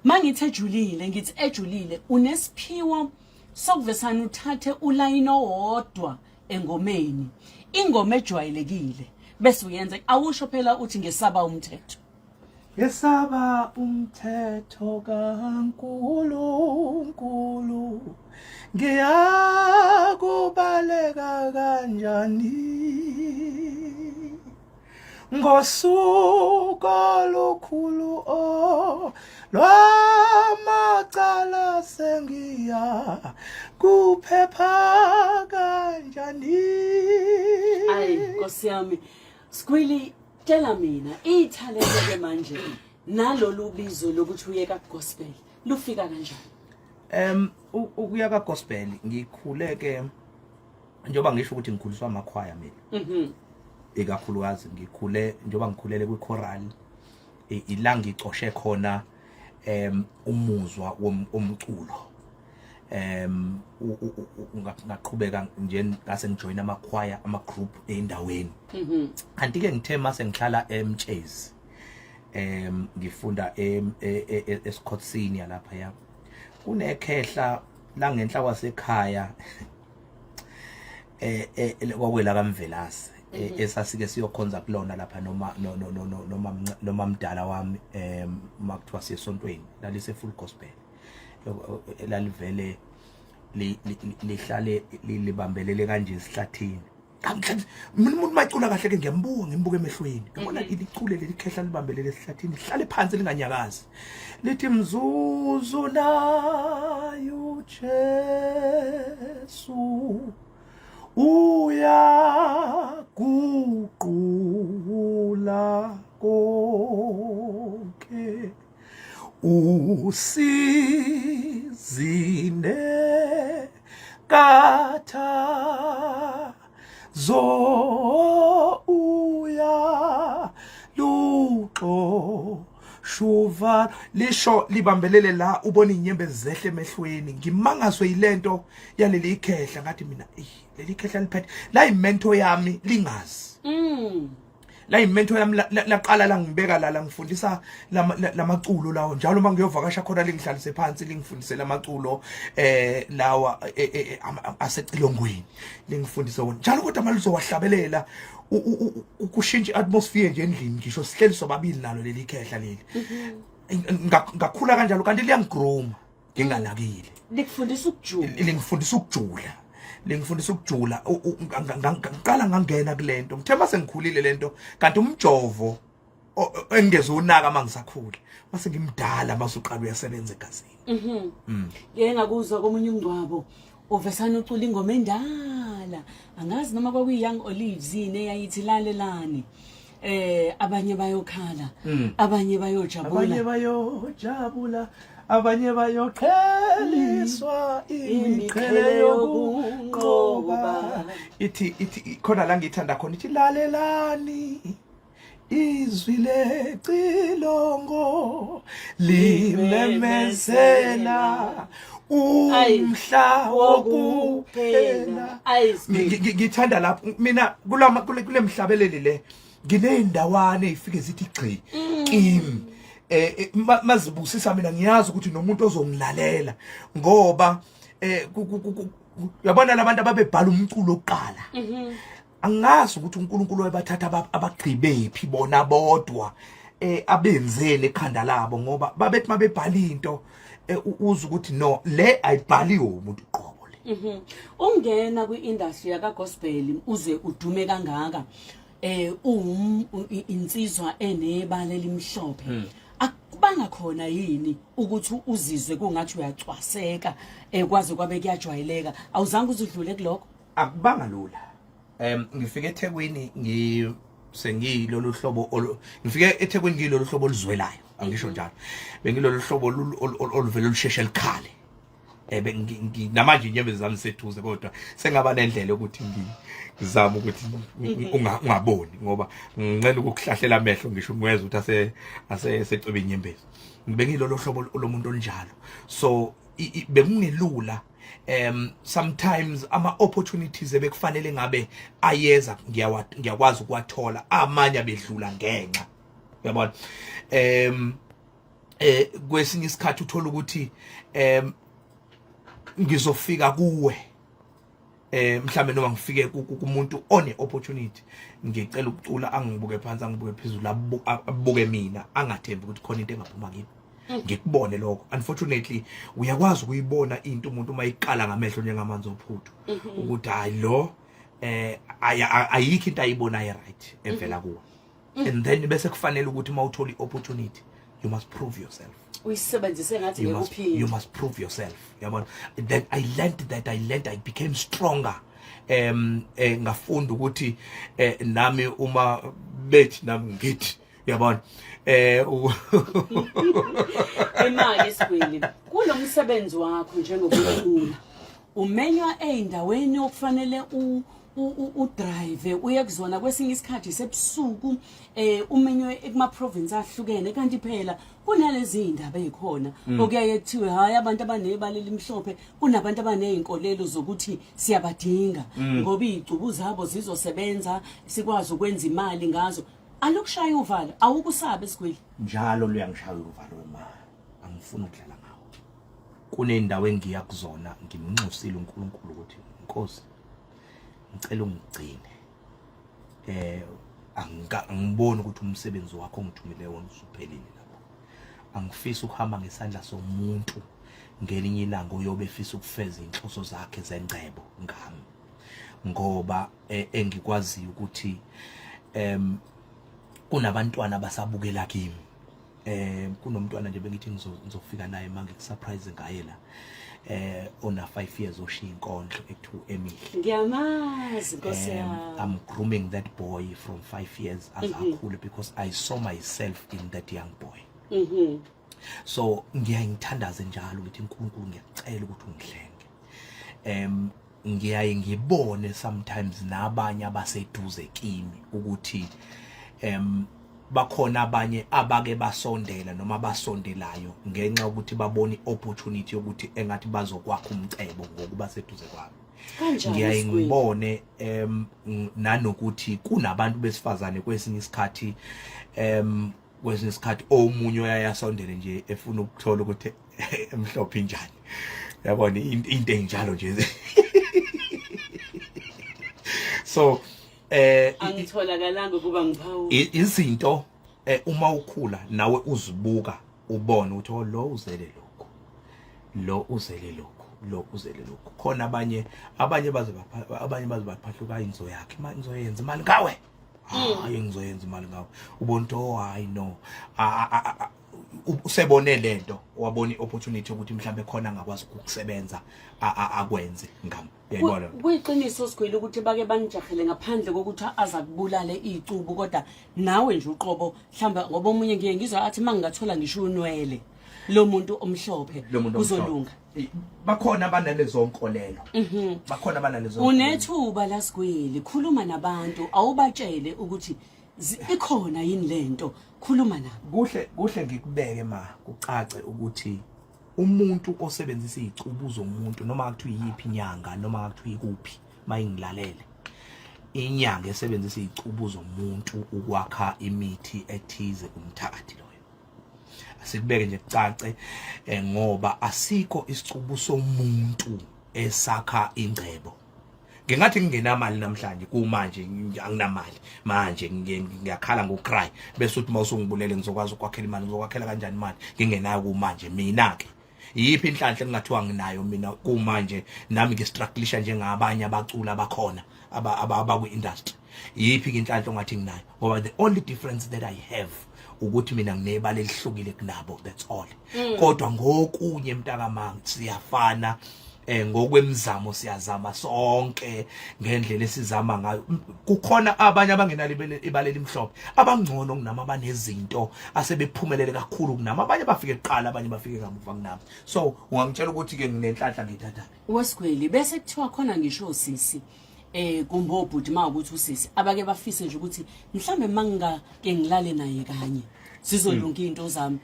Speaker 2: mangithi ejulile ngithi ejulile unesiphiwo sokuvesana uthathe ulayini owodwa engomeni ingoma ejwayelekile bese uyenza awusho phela uthi ngesaba umthetho
Speaker 1: Ngesaba umthetho kaNkulunkulu ngiyakubaleka kanjani ngosuku olukhulu o lwamacala sengiya kuphepha kanjani
Speaker 2: ayi nkosi yami skwili tshela mina ithalente ke manje nalolu bizo lokuthi uye ka gospel lufika kanjani
Speaker 1: em ukuya ka gospel ngikhule ke njengoba ngisho ukuthi ngikhuliswa amakhwaya mina mhm ikakhulukazi ngikhule njengoba ngikhulele kwi-choral ila ngicoshe khona em umuzwa womculo em ngaqhubeka nje ngase ngijoyina amakhwaya ama group endaweni mhm kanti ke ngithe mase ngihlala eMtshezi em ngifunda eScott Senior lapha ya kunekhehla langenhla kwasekhaya eh, eh kwakwela kaMvelase eh, mhm. esasike siyokhonza kulona lapha noma noma noma mdala wami em makuthiwa siyesontweni lalise full gospel lalivele lihlale libambelele kanje esihlathini mina umuntu macula kahle ke ngiyambuka ngimbuka emehlweni ngibona mhm. ilicule leli khehla libambelele esihlathini lihlale phansi linganyakazi lithi mzuzu nayo Jesu uya Guqula konke usizine katha zo uya luxo shuva lisho libambelele la ubona inyembezi zehle emehlweni ngimangazwe yilento yaleli ikhehla ngathi mina leli khehla liphethe la imento yami lingazi la imento yami laqala la ngibeka la la ngifundisa lamaculo lawo njalo uma ngiyovakasha khona lingihlalise phansi lingifundise lamaculo eh lawa e, e, e, asecilongweni lingifundise wona njalo kodwa malizowahlabelela ukushintsha iatmosphere nje endlini ngisho sihleli sobabili nalo leli khehla leli mhm. ngakhula kanjalo kanti liyangigrooma nginganakile
Speaker 2: likufundisa ukujula
Speaker 1: lingifundisa ukujula lingifundisa ukujula ngiqala ngangena kulento ngithe mase ngikhulile lento kanti umjovo engingezunaka mangisakhula mase ngimdala mase uqala uyasebenza egazini
Speaker 2: mhm mm. ngeke ngakuzwa komunye umngcwabo uvesana ucula ingoma endala angazi noma kwakuyi Young Olives yini eyayithi lalelani eh abanye bayokhala mm. abanye bayojabula
Speaker 1: abanye bayojabula abanye bayoqheliswa mm. imiqhele yokunqoba ithi ithi khona la ngithanda khona ithi lalelani izwi lecilongo limemezela umhla wokuphela ngithanda lapho mina kulama kule mhlabeleli le nginey'ndawana ey'fike zithi gxi mm. kimi eh, eh mazibusisa mina ngiyazi ukuthi nomuntu ozongilalela ngoba eh uyabona labantu ababebhala umculo oqala mhm. angazi ukuthi uNkulunkulu wayebathatha abagqibephi bona bodwa eh abenzeni ekhanda labo ngoba babethi mabebhala into eh, uza ukuthi no le ayibhaliwe umuntu uqobo le
Speaker 2: mhm. Ungena kwi-industry yaka gospel uze udume kangaka eh um insizwa enebala elimhlophe hmm. akubanga khona yini ukuthi uzizwe kungathi uyacwaseka eh kwaze kwabe kuyajwayeleka awuzange uzudlule kulokho
Speaker 1: akubanga lula um ngifike eThekwini ngi sengiyilolu hlobo ngifike eThekwini ngiyilolu hlobo oluzwelayo angisho njalo bengilolu hlobo oluvele lusheshe likhale eh namanje inyembezi zami seduze kodwa sengaba nendlela yokuthi ngizama ukuthi ungaboni ngoba ngincela ukukuhlahlela amehlo ngisho ngweza ukuthi ase ase secwebe inyembezi ngibengilolu hlobo lomuntu onjalo so bekungelula um sometimes ama opportunities ebekufanele ngabe ayeza ngiyakwazi ukuwathola amanye abedlula ngenxa uyabona um eh kwesinye isikhathi uthola ukuthi um ngizofika kuwe eh mhlambe noma ngifike kumuntu one opportunity ngicela ukucula angibuke phansi angibuke phezulu abuke mina angathembi ukuthi khona into engaphuma kimi mm. ngikubone lokho unfortunately uyakwazi ukuyibona into umuntu uma iqala ngamehlo njengamanzi ophuthu mm-hmm. ukuthi hayi lo eh ayikho into ayibonayo right evela mm-hmm. kuwe mm. and then bese kufanele ukuthi uma uthola i-opportunity you must prove yourself
Speaker 2: uyisebenzise ngathi ngeke
Speaker 1: you must prove yourself yabona then i learned that i learned i became stronger um eh, ngafunda ukuthi eh, nami uma bethi nami ngithi yabona eh
Speaker 2: imali sigwili kulomsebenzi wakho njengokucula umenywa ey'ndaweni okufanele udrive uye kuzona kwesinye isikhathi sebusuku eh umenywe kuma province ahlukene kanti phela kunalezi indaba ezikhona mm. okuyaye kuthiwe hayi abantu abanebala elimhlophe kunabantu abanezinkolelo zokuthi siyabadinga mm. ngoba izigcubu zabo zizosebenza sikwazi ukwenza imali ngazo alukushaya uvalo awukusabe sigwili
Speaker 1: njalo luyangishaya uvalo ma angifuni ukudlala ngawo kunendawo engiya kuzona ngimnxusile uNkulunkulu ukuthi Nkosi ngicela ungigcine eh angiboni ukuthi umsebenzi wakho ongithumile wona usuphelile lapha angifisi ukuhamba ngesandla somuntu ngelinye ilanga oyobe efisa ukufeza inhloso zakhe zengcebo ngami ngoba eh, engikwaziyo ukuthi em kunabantwana abasabukela kimi eh kunomntwana nje bengithi ngizofika naye manje ngisurprise ngaye la Ona 5 years oshiya inkondlo ekuthiwa Emihle.
Speaker 2: Ngiyamazi nkosi yami.
Speaker 1: I'm grooming that boy from 5 years as akhule because I saw myself in that young boy. So ngiyaye ngithandaze njalo ngithi uNkulunkulu ngiyacela ukuthi ungihlenge. Ngiyaye ngibone sometimes nabanye abaseduze kimi ukuthi bakhona abanye abake basondela noma basondelayo ngenxa yokuthi babona i-opportunity yokuthi engathi bazokwakha umcebo ngokuba seduze kwami.
Speaker 2: Kanjani,
Speaker 1: Ngiyaye
Speaker 2: Sgwili?
Speaker 1: ngibone nanokuthi kunabantu besifazane kwesinye isikhathi, kwesinye isikhathi omunye uyayasondele nje efuna ukuthola ukuthi emhlophe injani, yabona, into enjalo nje. So
Speaker 2: Angitholakalanga ukuba ngiphawule.
Speaker 1: Izinto uma ukhula nawe uzibuka ubone ukuthi oh, lo uzele lokho, lo uzele lokho, lo uzele lokho. Khona abanye baze baphahluka, ngizoyakha imali, ngizoyenza imali ngawe, hayi, ngizoyenza imali ngawe. Ubona ukuthi oh, hayi, no, usebone lento, wabona iopportunity ukuthi mhlambe khona angakwazi ukukusebenza, akwenze ngam, uyayibona?
Speaker 2: Kuyiqiniso Sigwili ukuthi bake banijahele ngaphandle kokuthi aza kubulale icubu, kodwa nawe nje uqobo mhlawumbe, ngoba omunye ngiye ngizwa athi uma ngingathola ngisho unwele lo muntu omhlophe
Speaker 1: Lo muntu omhlophe.
Speaker 2: kuzolunga.
Speaker 1: Bakhona abanalezo nkolelo, bakhona abanalezo nkolelo.
Speaker 2: Unethuba la Sigwili, khuluma nabantu, awubatshele ukuthi ikhona yini lento, khuluma nabo.
Speaker 1: Kuhle kuhle, ngikubeke ma kucace ukuthi umuntu osebenzisa izicubu zomuntu, noma kuthiwa iyiphi inyanga, noma kuthiwa ikuphi, mayingilalele, inyanga esebenzisa izicubu zomuntu ukwakha imithi ethize, umthakathi loyo. Asikubeke nje kucace, ngoba asikho isicubu somuntu esakha ingcebo. Ngingathi ngingenamali namhlanje, kumanje anginamali manje, ngiyakhala ngocry, bese uthi mawusungibulele ngizokwazi ukwakhela imali. Ngizokwakhela kanjani imali ngingenayo kumanje? Mina ke yiphi inhlanhla engingathiwa nginayo mina kumanje? Nami ngistrugglisha njengabanye abaculi abakhona abakwi-industry. Yiphi ke inhlanhla ongathi nginayo? Ngoba the only difference that I have ukuthi mina nginebala elihlukile kunabo, that's all. Kodwa ngokunye, mntakamanga, siyafana. Ngokwemizamo siyazama sonke ngendlela esizama ngayo. Kukhona abanye abangenalo ibala elimhlophe abangcono kunami, abanezinto asebephumelele kakhulu kunami. Abanye bafike kuqala, abanye bafike kamuva kunami. So ungangitshela ukuthi ke nginenhlanhla ngiyithatha?
Speaker 2: Wesigwili, bese kuthiwa khona ngisho osisi kumbe obhuti, uma ukuthi usisi, abake bafise nje ukuthi mhlambe mangingake ngilale naye kanye zizolunga into zami.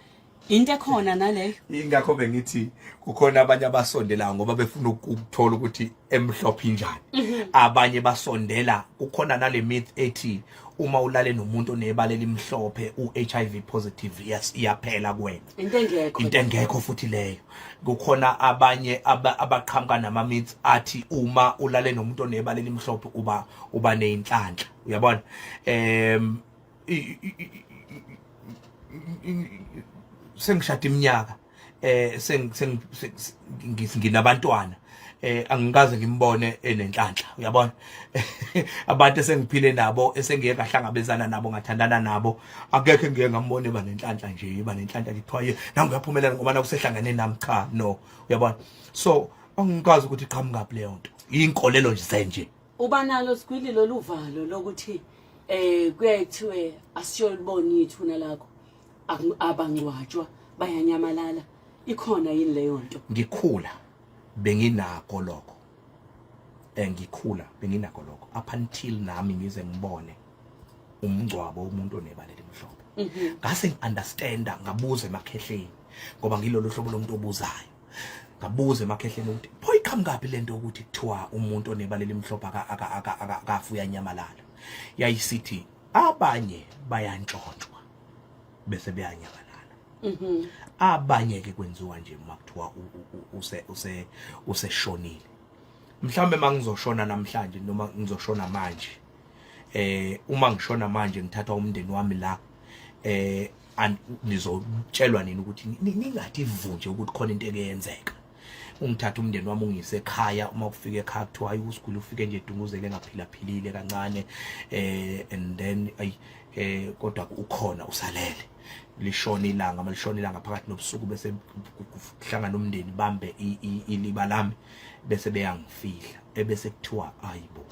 Speaker 2: Into ekhona naleyo?
Speaker 1: Ingakho bengithi kukhona abanye abasondelayo ngoba befuna ukuthola ukuthi emhlophe injani. Abanye basondela, kukhona nale myth ethi uma ulale nomuntu onebala elimhlophe u-HIV positive, yes, iyaphela kuwena.
Speaker 2: Into engekho.
Speaker 1: Into engekho futhi leyo. Kukhona abanye abaqhamuka nama myths athi uma ulale nomuntu onebala elimhlophe uba nezinhlanhla, uyabona. Sengishada iminyaka, seng seng nginabantwana, angikaze ngimbone enenhlanhla, uyabona. Abantu esengiphile nabo, esengiye ngahlangabezana nabo, ngathandana nabo, akekho engiye ngambone eba nenhlanhla nje, eba nenhlanhla nje kuthiwa ye nangu uyaphumelela ngoba nakusehlangene nami. Cha, no, uyabona. So angikazi ukuthi iqhamukaphi leyo nto, inkolelo nje zenje.
Speaker 2: Uba nalo Sigwili lolu valo lokuthi kuyaye kuthiwe asiyolibona ithuna lakho, abangcwatshwa, bayanyamalala, ikhona yini leyo nto?
Speaker 1: Ngikhula benginakho lokho, ngikhula benginakho lokho up until nami ngize ngibone umngcwabo umuntu onebala elimhlophe. Ngase ngiunderstanda, ngabuza emakhehleni, ngoba ngilolu hlobo lomuntu obuzayo. Ngabuza emakhehleni ukuthi pho iqhamukaphi lento ukuthi kuthiwa umuntu onebala elimhlophe akafu, uyanyamalala. Yayisithi abanye bayantshontshwa bese beyanyamalala. Abanye ke kwenziwa nje uma kuthiwa useshonile. Mhlawumbe mangizoshona namhlanje noma ngizoshona manje, uma ngishona manje ngithathwa umndeni wami la, nizotshelwa nini ukuthi ningathi ivunje ukuthi khona into ekuyenzeka. Ungithatha umndeni wami ungise ekhaya. Uma kufika ekhaya kuthiwa hayi, usiguli ufike nje edunguzele, engaphilaphilile kancane, and then ay kodwa ukhona usalele. Lishona ilanga, malishona ilanga phakathi nobusuku, bese kuhlangana umndeni, bambe iliba lami, bese beyangifihla. Ebese kuthiwa ayibo,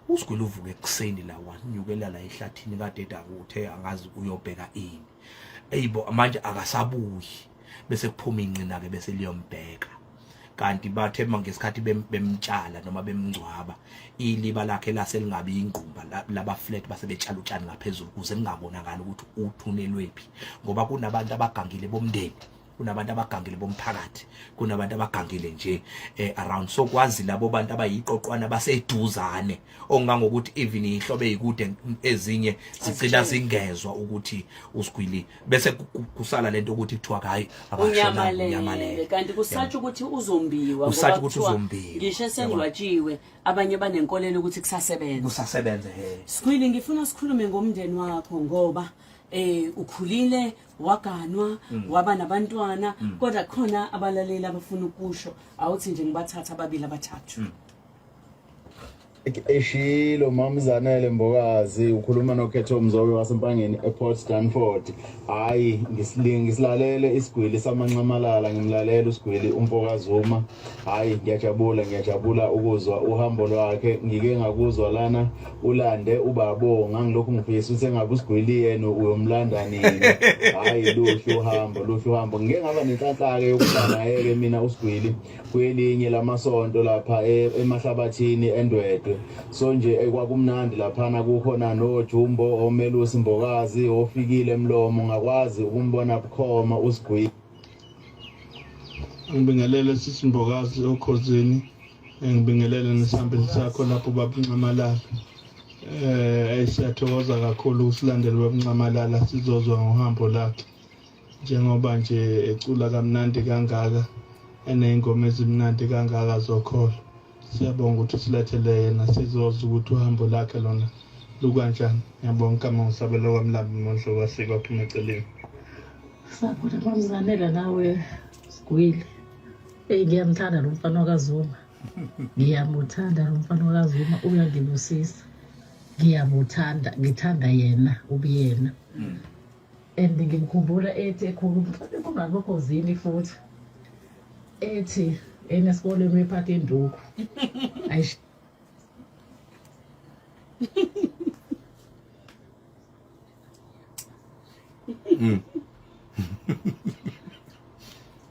Speaker 1: usigwili uvuke ekuseni la, wanyukela la ehlathini kade edakuthe angazi uyobheka ini. Eyibo, manje akasabuyi. Bese kuphuma inqina ke, bese liyombheka. Kanti bathe ngesikhathi bemtshala noma bemngcwaba, iliba lakhe lase lingabi ingqumba, laba flat, base betshala utshani ngaphezulu ukuze kungabonakali ukuthi uthunelwephi, ngoba kunabantu abagangile bomndeni, kunabantu abagangile bomphakathi, kunabantu abagangile nje around. So kwazi labo bantu abayiqoqwana baseduzane, ongangokuthi even ihlobo ezikude ezinye zigcina zingezwa ukuthi usigwili, bese kusala lento ukuthi kuthiwa hayi,
Speaker 2: akashonanga, unyamalele. Kanti kusatsha ukuthi uzombiwa.
Speaker 1: Kusatsha ukuthi uzombiwa.
Speaker 2: Ngisho esengcwatshiwe, abanye banenkolelo ukuthi kusasebenza.
Speaker 1: Kusasebenza, he.
Speaker 2: Sigwili, ngifuna sikhulume ngomndeni wakho, ngoba ukhulile, waganwa, waba nabantwana, kodwa khona abalaleli abafuna ukusho. Awuthi nje ngibathatha ababili, abathathu.
Speaker 7: Eshilo Mamzanele Mbokazi, ukhuluma noKhetho Mzobe waseMpangeni ePort Stanford. Hayi, ngisilalele isigwili samanxamalala, ngimlalela usigwili umfokaZuma. Hayi, ngiyajabula, ngiyajabula ukuzwa uhambo lwakhe. Ngike ngakuzwa lana ulande ubabo, ngangilokhu ngifisa ukuthi engabe usigwili yena uyomlanda nini. Hayi, luhle uhambo, luhle uhambo. Ngike ngaba nenhlanhla-ke yokuba naye-ke mina usigwili kwelinye lamasonto lapha emahlabathini eNdwedwe. So nje kwakumnandi laphana, kukhona noJumbo, oMelusi Mbokazi, ofikile Mlomo, ngakwazi ukumbona bukhoma usigwili.
Speaker 8: Ngibingelele sisi Mbokazi okhozini, ngibingelele nesihambeli sakho lapho baba Nxamalala. Siyathokoza kakhulu ukusilandela baba Nxamalala, sizozwa ngohambo lakhe njengoba nje ecula kamnandi kangaka, eney'ngoma ezimnandi kangaka zokholo. Siyabonga ukuthi usilethele yena, sizozwa ukuthi uhambo lakhe lona lukanjani. Ngiyabonga. Igama ngisabelo kwaMlambo Mondlo kwasikwa phuma eceleni.
Speaker 9: Sabona Mamzanele nawe Sigwili. Eyi, ngiyamthanda lo mfana wakaZuma. Ngiyamuthanda lo mfana wakaZuma, uyangibusisa. Ngiyamuthanda, ngithanda yena ubuyena. And ngimkhumbula ethi ekhuluma kungakokhozini futhi ethi enesikoleni uyiphatha induku. Ayish.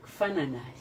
Speaker 2: Kufana naye.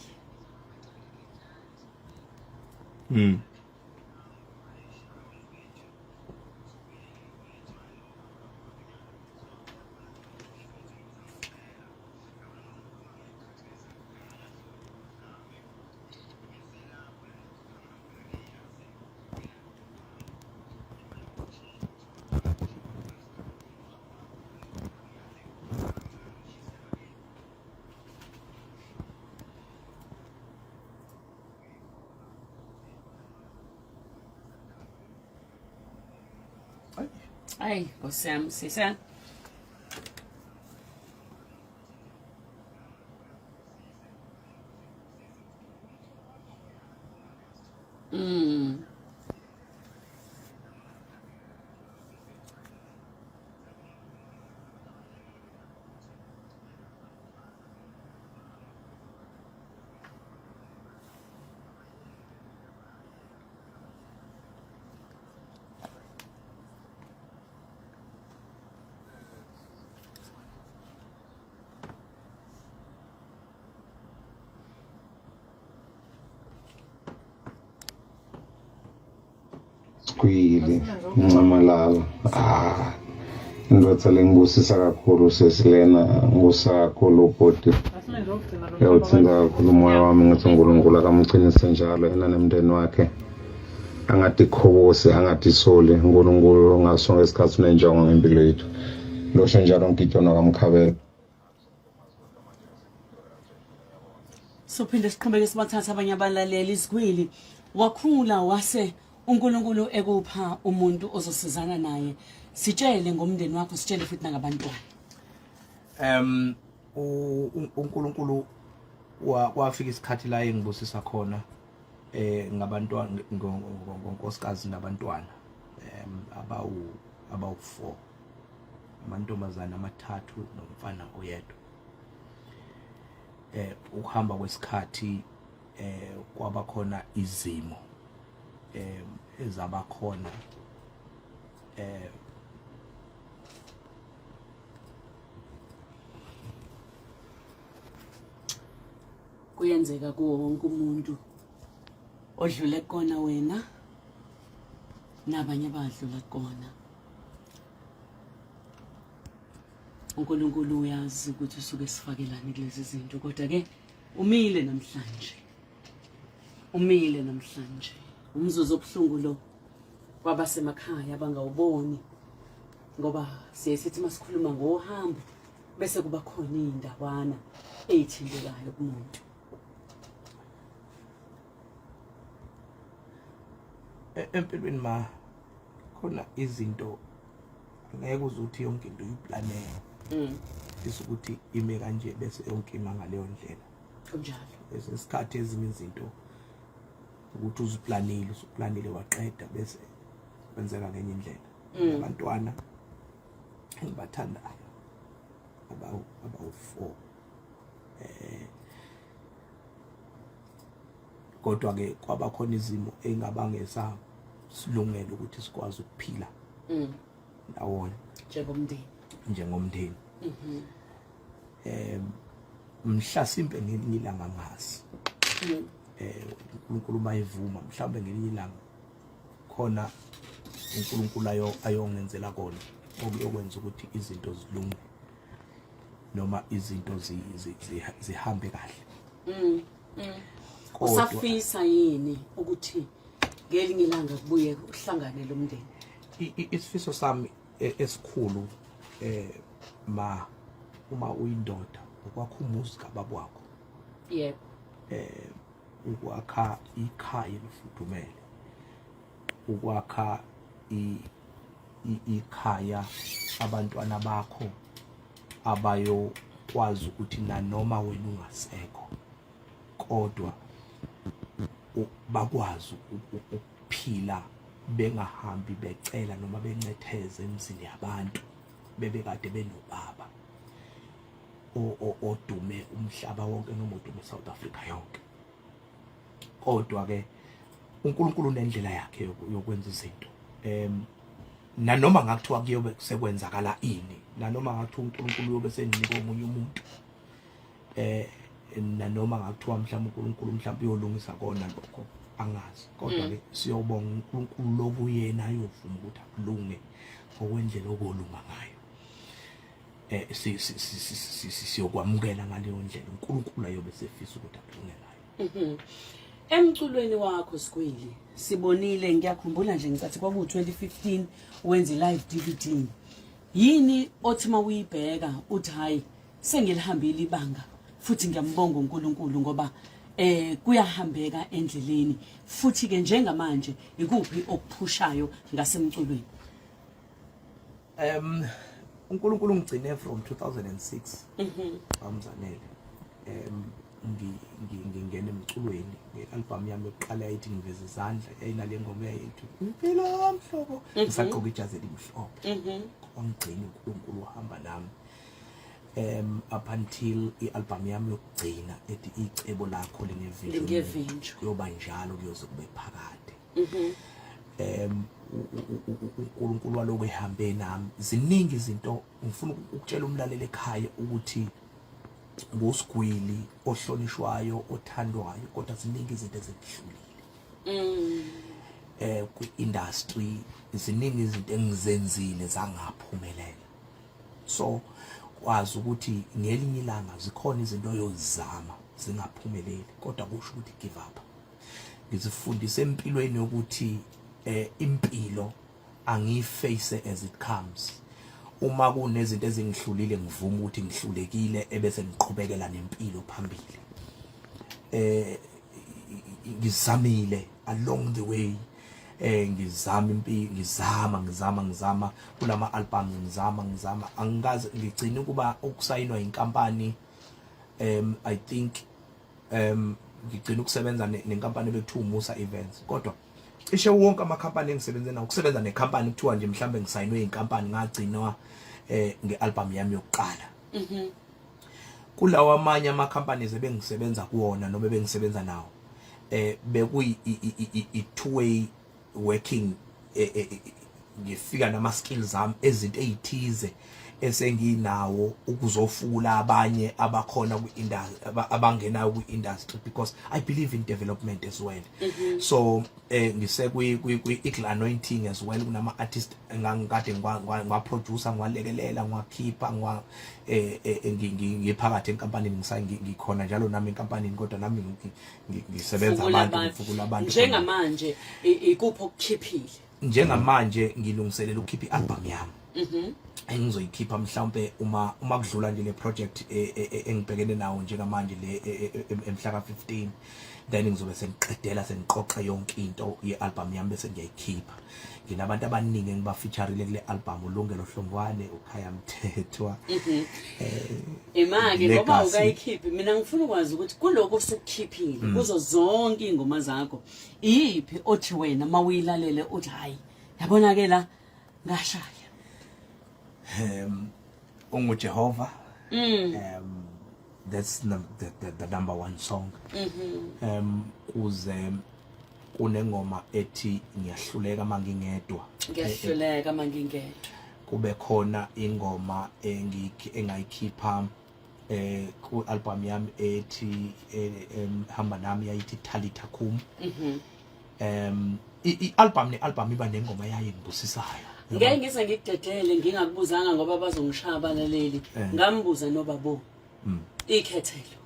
Speaker 2: Ayi, Nkosi yami, sisa.
Speaker 7: Sigwili Nxamalala, ah, indvodza lengibusisa kakhulu sesilena, ngibusisa kakhulu ubhuti, uyawuthinta kakhulu umoya wami. Ngithi uNkulunkulu akamqinise njalo yena nemndeni wakhe, angatikhobosi, angatisoli. uNkulunkulu ngaso sonke isikhathi unenjongo ngempilo yethu. Losho njalo ngigidona kamkhabela.
Speaker 2: Sophinde siqhubeke sibathatha abanye abalaleli. Isigwili, wakhula wase uNkulunkulu ekupha umuntu ozosizana naye. Sitshele ngomndeni wakho, sitshele futhi nangabantwana.
Speaker 1: uNkulunkulu Kwafika isikhathi la engibusisa khona ngabantwana, ngonkosikazi nabantwana abawu abawu4, amantombazana amathathu nomfana oyedwa. Ukuhamba kwesikhathi kwaba khona izimo ezaba khona
Speaker 2: Kuyenzeka kuwo wonke umuntu odlule kona wena nabanye abadlula kona. uNkulunkulu uyazi ukuthi usuke sifakelani kulezi zinto, kodwa ke umile namhlanje, umile namhlanje. Umzuzu obuhlungu lo kwabasemakhaya abangawuboni, ngoba siye sithi masikhuluma ngohambo bese kuba khona iy'ndawana ey'thintekayo kumuntu.
Speaker 1: Empilweni ma khona izinto ngeke uze uthi yonke into uyiplanele. Isukuthi ime kanje bese yonke ima ngaleyo ndlela.
Speaker 2: Kunjalo.
Speaker 1: Kwesinye isikhathi ezinye izinto ukuthi uziplanile, usuplanile waqeda, bese kwenzeka ngenye indlela. Abantwana engibathandayo abawu-4, kodwa ke kwaba khona izimo engabangesa silungele ukuthi sikwazi ukuphila ndawonye
Speaker 2: njengomndeni.
Speaker 1: Njengomndeni. Mhlasimpe ngelinye ilanga ngazi uNkulunkulu mayivuma, mhlawumbe ngelinye ilanga khona uNkulunkulu ayo ayongenzela kona okuyokwenza ukuthi izinto zilunge noma izinto zihambe kahle.
Speaker 2: Usafisa yini ukuthi ngelinye ilanga kubuye uhlangane lo mndeni?
Speaker 1: Isifiso sami esikhulu ma uma uyindoda ukwakha umuzi kababa wakho.
Speaker 2: Yebo.
Speaker 1: Ukwakha ikhaya elifudumele, ukwakha ikhaya abantwana bakho abayokwazi ukuthi nanoma wena ungasekho kodwa bakwazi ukuphila bengahambi becela noma bencetheze emzini yabantu, bebekade benobaba odume umhlaba wonke noma odume South Africa yonke. Kodwa ke uNkulunkulu unendlela yakhe yokwenza izinto. Nanoma ngakuthiwa kuyobe sekwenzakala ini, nanoma ngakuthiwa uNkulunkulu uyobe senika omunye umuntu, nanoma ngakuthiwa mhlawumbe uNkulunkulu mhlawumbe uyolungisa kona lokho, angazi, kodwa ke siyobonga uNkulunkulu lokuyena ayovuma ukuthi akulunge ngokwendlela okolunga ngayo. Siyokwamukela ngaleyo ndlela uNkulunkulu ayobe sefisa ukuthi akulunge ngayo.
Speaker 2: Emculweni wakho Sgwili sibonile, ngiyakhumbula nje ngicathi kwaku-2015 wenza i-live DVD. Yini othi uma uyibheka uthi hayi, sengilihambile ibanga futhi ngiyambonga uNkulunkulu ngoba kuyahambeka endleleni, futhi ke njengamanje ikuphi okuphushayo ngasemculweni?
Speaker 1: uNkulunkulu ungigcine from 2006. Bamzanele ngingena emculweni nge-album yami yokuqala yayithi Ngiveza Izandla, yayinale ngoma yayithi Impilo Mhlobo, ngisagqoka ijazi elimhlophe. Wangigcina uNkulunkulu, wahamba nami up until i-album yami yokugcina ethi Icebo Lakho Lingevinjwe.
Speaker 2: Lingevinjwe.
Speaker 1: Kuyoba njalo kuyoze kube phakade. uNkulunkulu waloko ehambe nami. Ziningi izinto ngifuna ukutshela umlaleli ekhaya ukuthi ngusigwili ohlonishwayo, othandwayo, kodwa ziningi izinto ezingihlulile kwi-industry, ziningi izinto engizenzile zangaphumelela. So kwazi ukuthi ngelinye ilanga zikhona izinto oyozama zingaphumeleli, kodwa kusho ukuthi give up. Ngizifundise empilweni yokuthi impilo angiyiface as it comes. Uma kunezinto ezingihlulile ngivuma ukuthi ngihlulekile, ebese ngiqhubekela nempilo phambili. Ngizamile along the way, ngizama impilo, ngizama ngizama ngizama kulama albums, ngizama ngizama, angikaze ngigcine ukuba ukusayinwa inkampani. I think Ngigcina ukusebenza nenkampani ebekuthiwa Umusa Events, kodwa cishe wonke amakhampani engisebenze nawo, ukusebenza nekhampani kuthiwa nje mhlambe ngisayinwe inkampani, ngagcinwa ngealbum yami yokuqala. Kulawa amanye ama companies ebengisebenza kuwona noma ebengisebenza nawo, bekuyi i two way working. Ngifika nama skills ami ezinto ezithize esenginawo ukuzofukula abanye abakhona kwi-industry, abangenayo kwi-industry, because I believe in development as well. So ngise kwi kwi Eagle Anointing as well, kunama artist engangikade ngiwa producer, ngiwalekelela, ngiwakhipha, ngiwa ngiphakathi enkampanini, ngikhona njalo nami enkampanini, kodwa nami ngisebenza
Speaker 2: Fukula
Speaker 1: abantu, ngifukula abantu.
Speaker 2: Njengamanje ikuphi okukhiphile?
Speaker 1: Njengamanje ngilungiselela ukukhipha i-album yami engizoyikhipha mhlawumbe uma kudlula nje le project engibhekene nawo njengamanje le emhla ka-15, then ngizobe sengiqedela, sengiqoqa yonke into ye-album yami bese ngiyayikhipha. Nginabantu abaningi engibafeaturile kule album, uLungelo Hlongwane, uKhaya Mthethwa.
Speaker 2: Imake ngoba
Speaker 1: Legacy.
Speaker 2: ukayikhiphi, mina ngifuna ukwazi ukuthi kuloko osukukhiphile, kuzo zonke iy'ngoma zakho, iyiphi othi wena uma uyilalele uthi, "Hhayi, yabona ke la ngashaya"?
Speaker 1: UnguJehova. That's the number one song. Kuze kunengoma ethi "Ngiyahluleka mangingedwa".
Speaker 2: "Ngiyahluleka mangingedwa".
Speaker 1: Kube khona ingoma engayikhipha ku album yami ethi "Hamba Nami", yayithi "Talitha Kum". I album ne album iba nengoma yayo engibusisayo.
Speaker 2: Ngeke ngize ngikudedele ngingakubuzanga, ngoba bazongishaya abalaleli. Ngambuza nobabo ikhethelo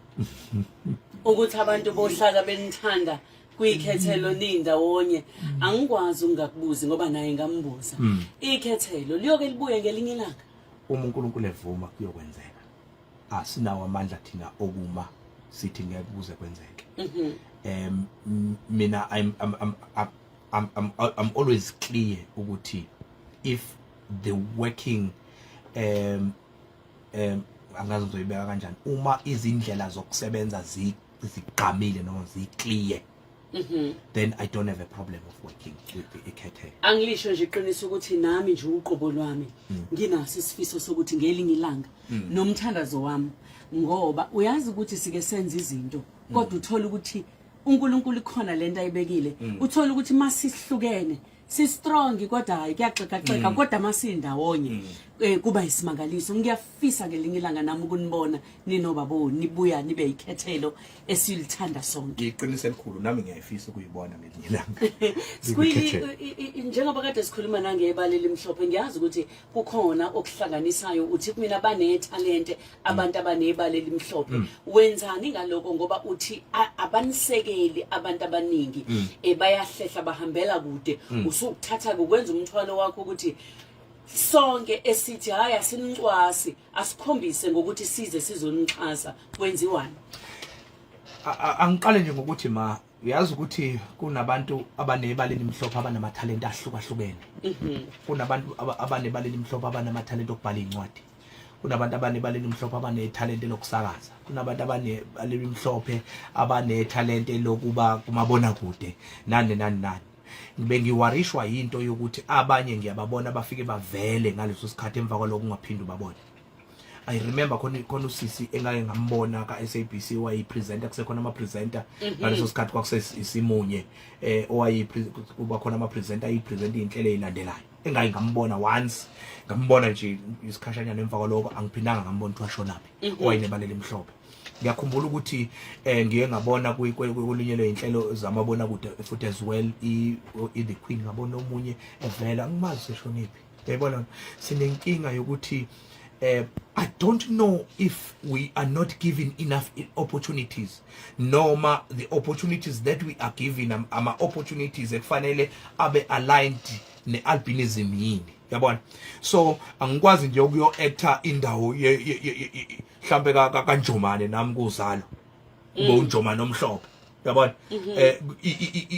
Speaker 2: ukuthi abantu bohlala benithanda kuyikhethelo nindawonye. Angikwazi ukungakubuzi ngoba naye ngambuza. Ikhethelo liyoke libuye ngelinye ilanga?
Speaker 1: Uma uNkulunkulu evuma, kuyokwenzeka. Asinawo amandla thina okuma sithi ngeke kuze kwenzeke. Mina I'm always clear ukuthi if the working angazi ngizoyibeka kanjani, uma izindlela zokusebenza zigqamile noma ziclear, then I don't have a problem of working with the ikhethelo.
Speaker 2: Angilisho nje iqiniso ukuthi nami nje uqobo lwami nginaso isifiso sokuthi ngelinye ilanga, nomthandazo wami, ngoba uyazi ukuthi sike senze izinto kodwa uthola ukuthi uNkulunkulu ikhona lento ayibekile, uthola ukuthi masihlukene si strong kodwa hayi kuyaxekaxeka, kodwa masindawonye kuba isimangaliso. Ngiyafisa ngelinye ilanga nami ukunibona ninobabo nibuya nibe ikhethelo esilithanda sonke.
Speaker 1: Iqiniso elikhulu, nami ngiyayifisa ukuyibona ngelinye ilanga.
Speaker 2: Skwili,
Speaker 1: Ikhethelo.
Speaker 2: njengoba kade sikhuluma nangebala elimhlophe, ngiyazi ukuthi kukhona okuhlanganisayo. Uthi kumina banethalente abantu abanebala elimhlophe. Wenzani ngaloko? Ngoba uthi abanisekeli abantu abaningi, bayahlehla, bahambela kude. Usukuthatha kukwenza umthwalo wakho ukuthi sonke esithi hayi asinicwasi, asikhombise ngokuthi size sizonixhasa, kwenziwani?
Speaker 1: Angiqale nje ngokuthi, ma, uyazi ukuthi kunabantu abanebala elimhlophe abanamathalente ahlukahlukene. Kunabantu abanebala elimhlophe abanamathalente okubhala iy'ncwadi, kunabantu abanebala elimhlophe abanethalente lokusakaza, kunabantu abanebala elimhlophe abanethalente lokuba kumabonakude, nani nani nani. Bengiwarishwa yinto yokuthi abanye ngiyababona bafike bavele ngaleso sikhathi, emva kwaloko ungaphinde ubabone. I remember khona usisi engake ngambona ka SABC, wayipresenter, kusekhona ama presenter ngaleso sikhathi, kwakusesimunye owayi kuba khona ama presenter ayipresent inhlelo ezilandelayo, engake ngambona once, ngambona nje isikhashanyana, emva kwaloko angiphindanga ngambona ukuthi washonaphi, owayinebala elimhlophe. Ngiyakhumbula ukuthi ngiye ngabona kwelinye ley'nhlelo zamabonakude futhi as well, i The Queen, ngabona omunye evela, angimazi seshonephi. Yayibona, sinenkinga yokuthi I don't know if we are not given enough opportunities, noma the opportunities that we are given ama opportunities ekufanele abe aligned ne-albinism yini, yabona. So angikwazi nje ukuyo actor indawo mhlambe kaNjomane, nami kuzalo ube uNjomane omhlophe. Uyabona,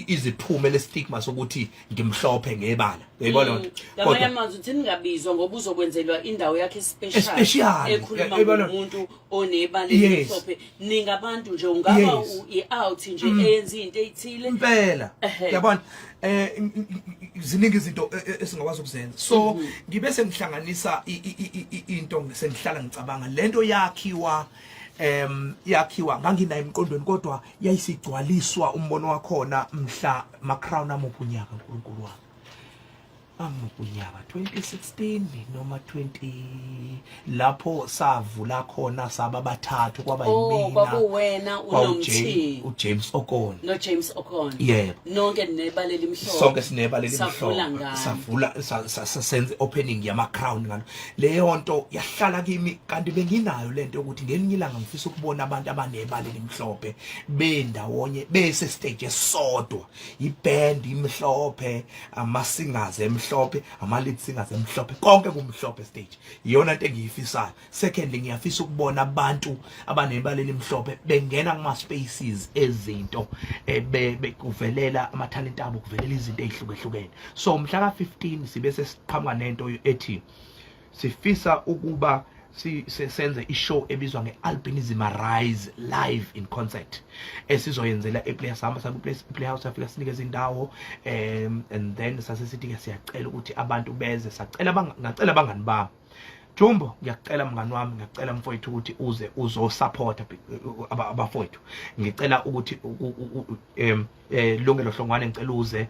Speaker 1: iziphume le stigma sokuthi ngimhlophe ngebala, uyayibona lento.
Speaker 2: Ngamanye amazwi uthi ningabizwa ngoba uzokwenzelwa indawo yakhe special
Speaker 1: Special.
Speaker 2: ekhuluma
Speaker 1: Uyayibona?
Speaker 2: ngomuntu onebala elimhlophe. Ningabantu nje, ungaba i-out nje eyenza into eyithile.
Speaker 1: Impela. Yabona, ziningi izinto esingakwazi ukuzenza, so ngibe sengihlanganisa into, sengihlala ngicabanga lento yakhiwa, yakhiwa nganginayo emqondweni, kodwa yayisigcwaliswa umbono wakhona mhla ma crown amuphi unyaka, uNkulunkulu wami, amuphi unyaka, 2016 noma 20, lapho savula khona saba bathathu, kwaba yimina,
Speaker 2: Kwakuwena, uNomthi,
Speaker 1: uJames Okon.
Speaker 2: No James Okon.
Speaker 1: Yebo.
Speaker 2: Nonke nebala elimhlophe.
Speaker 1: Sonke sinebala
Speaker 2: Savula
Speaker 1: elimhlophe.
Speaker 2: ngalo.
Speaker 1: Savula, senze opening yama crown ngalo. Leyo nto yahlala kimi, kanti benginayo lento yokuthi ngelinye ilanga ngifisa ukubona abantu abanebala elimhlophe bendawonye, bese stage esodwa, iband imhlophe, ama singers emhlophe, ama lead singers emhlophe, konke kumhlophe stage. Iyona into engiyifisayo. Secondly, ngiyafisa ukubona abantu abanebala elimhlophe bengena kuma spaces ezinto, kuvelela ama talent abo, kuvelela izinto ezihlukehlukene. So mhla ka 15 sibe sesiqhamuka nento ethi sifisa ukuba senze ishow ebizwa nge-Albinism Arise Live in Concert, esizoyenzela ePlayhouse. Hamba saku Playhouse, safika sinikeza indawo, and then sase sithi ke siyacela ukuthi abantu beze. Sacela, ngacela abangani bami, Jumbo, ngiyakucela mngani wami, ngiyacela mfowethu ukuthi uze uzosupporta abafowethu. Ngicela ukuthi Lungelo Hlongwane, ngicela uze,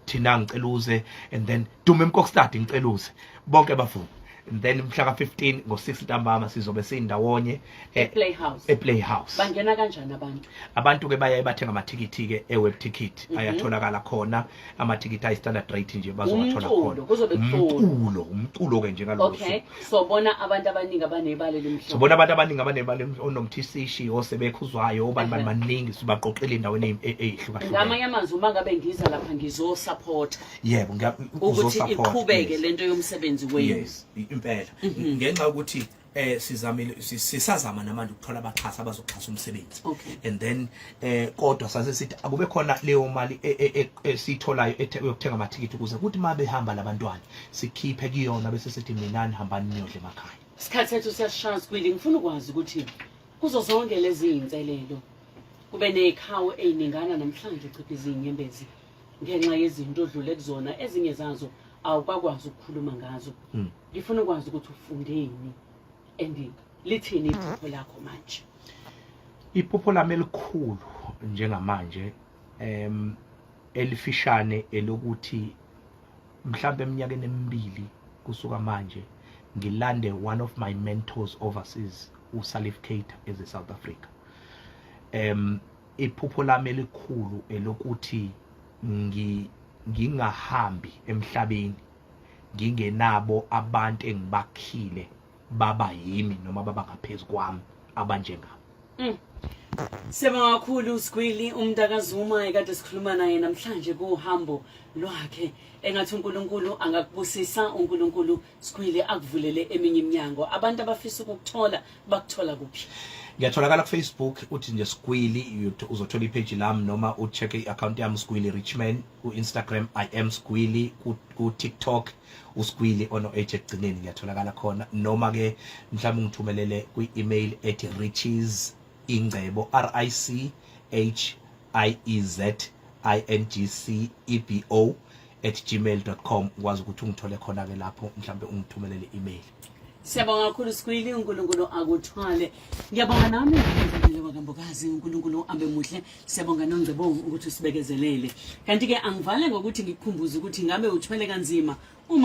Speaker 1: thina, ngicela uze, and then Dumi Mkokstad, ngicela uze. Bonke bavuma, and then mhla ka-15 ngo-6 ntambama sizobe sindawonye.
Speaker 2: E-Playhouse.
Speaker 1: E-Playhouse.
Speaker 2: Bangena kanjani abantu?
Speaker 1: Abantu ke bayaye bathenga amathikithi ke e-web ticket, ayatholakala khona amathikithi ayi-standard rate nje, bazowathola
Speaker 2: Umculo,
Speaker 1: khona.
Speaker 2: kuzobe kuculwa.
Speaker 1: Umculo, umculo ke njengalolu suku.
Speaker 2: So bona abantu abaningi abanebala elimhlophe.
Speaker 1: Sobona abantu abaningi abanebala, onomthisishi, osebekhuzwayo, obani bani, baningi, sibaqoqile endaweni ey'hlukahlukene.
Speaker 2: Ngamanye amazwi, uma ngabe ngiza lapha ngizosupport
Speaker 1: Yebo,
Speaker 2: ukuthi
Speaker 1: uzosupport,
Speaker 2: iqhubeke
Speaker 1: yes.
Speaker 2: lento yomsebenzi wenu.
Speaker 1: Yes, impela, ngenxa yokuthi sizamile, sisazama namanje ukuthola abaxhasi abazoxhasa umsebenzi. And then kodwa sase sithi akube khona leyo mali esiyitholayo yokuthenga amathikithi, ukuze kuthi uma behamba labantwana sikhiphe kuyona, bese sithi mina nihambani niyodla emakhaya.
Speaker 2: Isikhathi sethu siyasishaya, Sgwili. Ngifuna ukwazi ukuthi kuzo zonke lezi iy'nselelo, kube ney'khawu ey'ningana namhlanje uchipha izinyembezi ngenxa yezinto odlule kuzona, ezinye zazo awukakwazi ukukhuluma ngazo. Ngifuna ukwazi ukuthi ufundeni and lithini iphupho lakho manje?
Speaker 1: Iphupho lami elikhulu njengamanje, elifishane, elokuthi mhlawumbe eminyakeni emibili kusuka manje ngilande one of my mentors overseas, uSalif Keita, eze South Africa. Iphupho lami elikhulu elokuthi ngingahambi emhlabeni ngingenabo abantu engibakhile baba yimi noma baba ngaphezulu kwami, abanjengami.
Speaker 2: Siyabonga kakhulu Sgwili umntakaZuma ekade sikhuluma naye namhlanje kuhambo lwakhe. Engathi uNkulunkulu angakubusisa, uNkulunkulu Sgwili akuvulele eminye iminyango. Abantu abafisa ukukuthola bakuthola kuphi?
Speaker 1: Ngiyatholakala ku-Facebook, uthi nje Sgwili, uzothola ipage lami, noma ucheck i-account yami, Sgwili Richman, ku-Instagram I am Sgwili, ku-TikTok uSgwili ono H ekugcineni, ngiyatholakala khona. Noma ke mhlawumbe ungithumelele kwi-email ethi richies ingcebo, R I C H I E Z I N G C E B O @gmail.com, ukwazi ukuthi ungithole khona ke lapho, mhlawumbe ungithumelele email.
Speaker 2: Siyabonga kakhulu Sgwili, uNkulunkulu akuthwale. Ngiyabonga nami ngizamile wakambokazi, uNkulunkulu abe muhle. Siyabonga Nongcebo ukuthi usibekezelele. Kanti ke angivale ngokuthi ngikukhumbuze ukuthi ngabe uthwele kanzima uma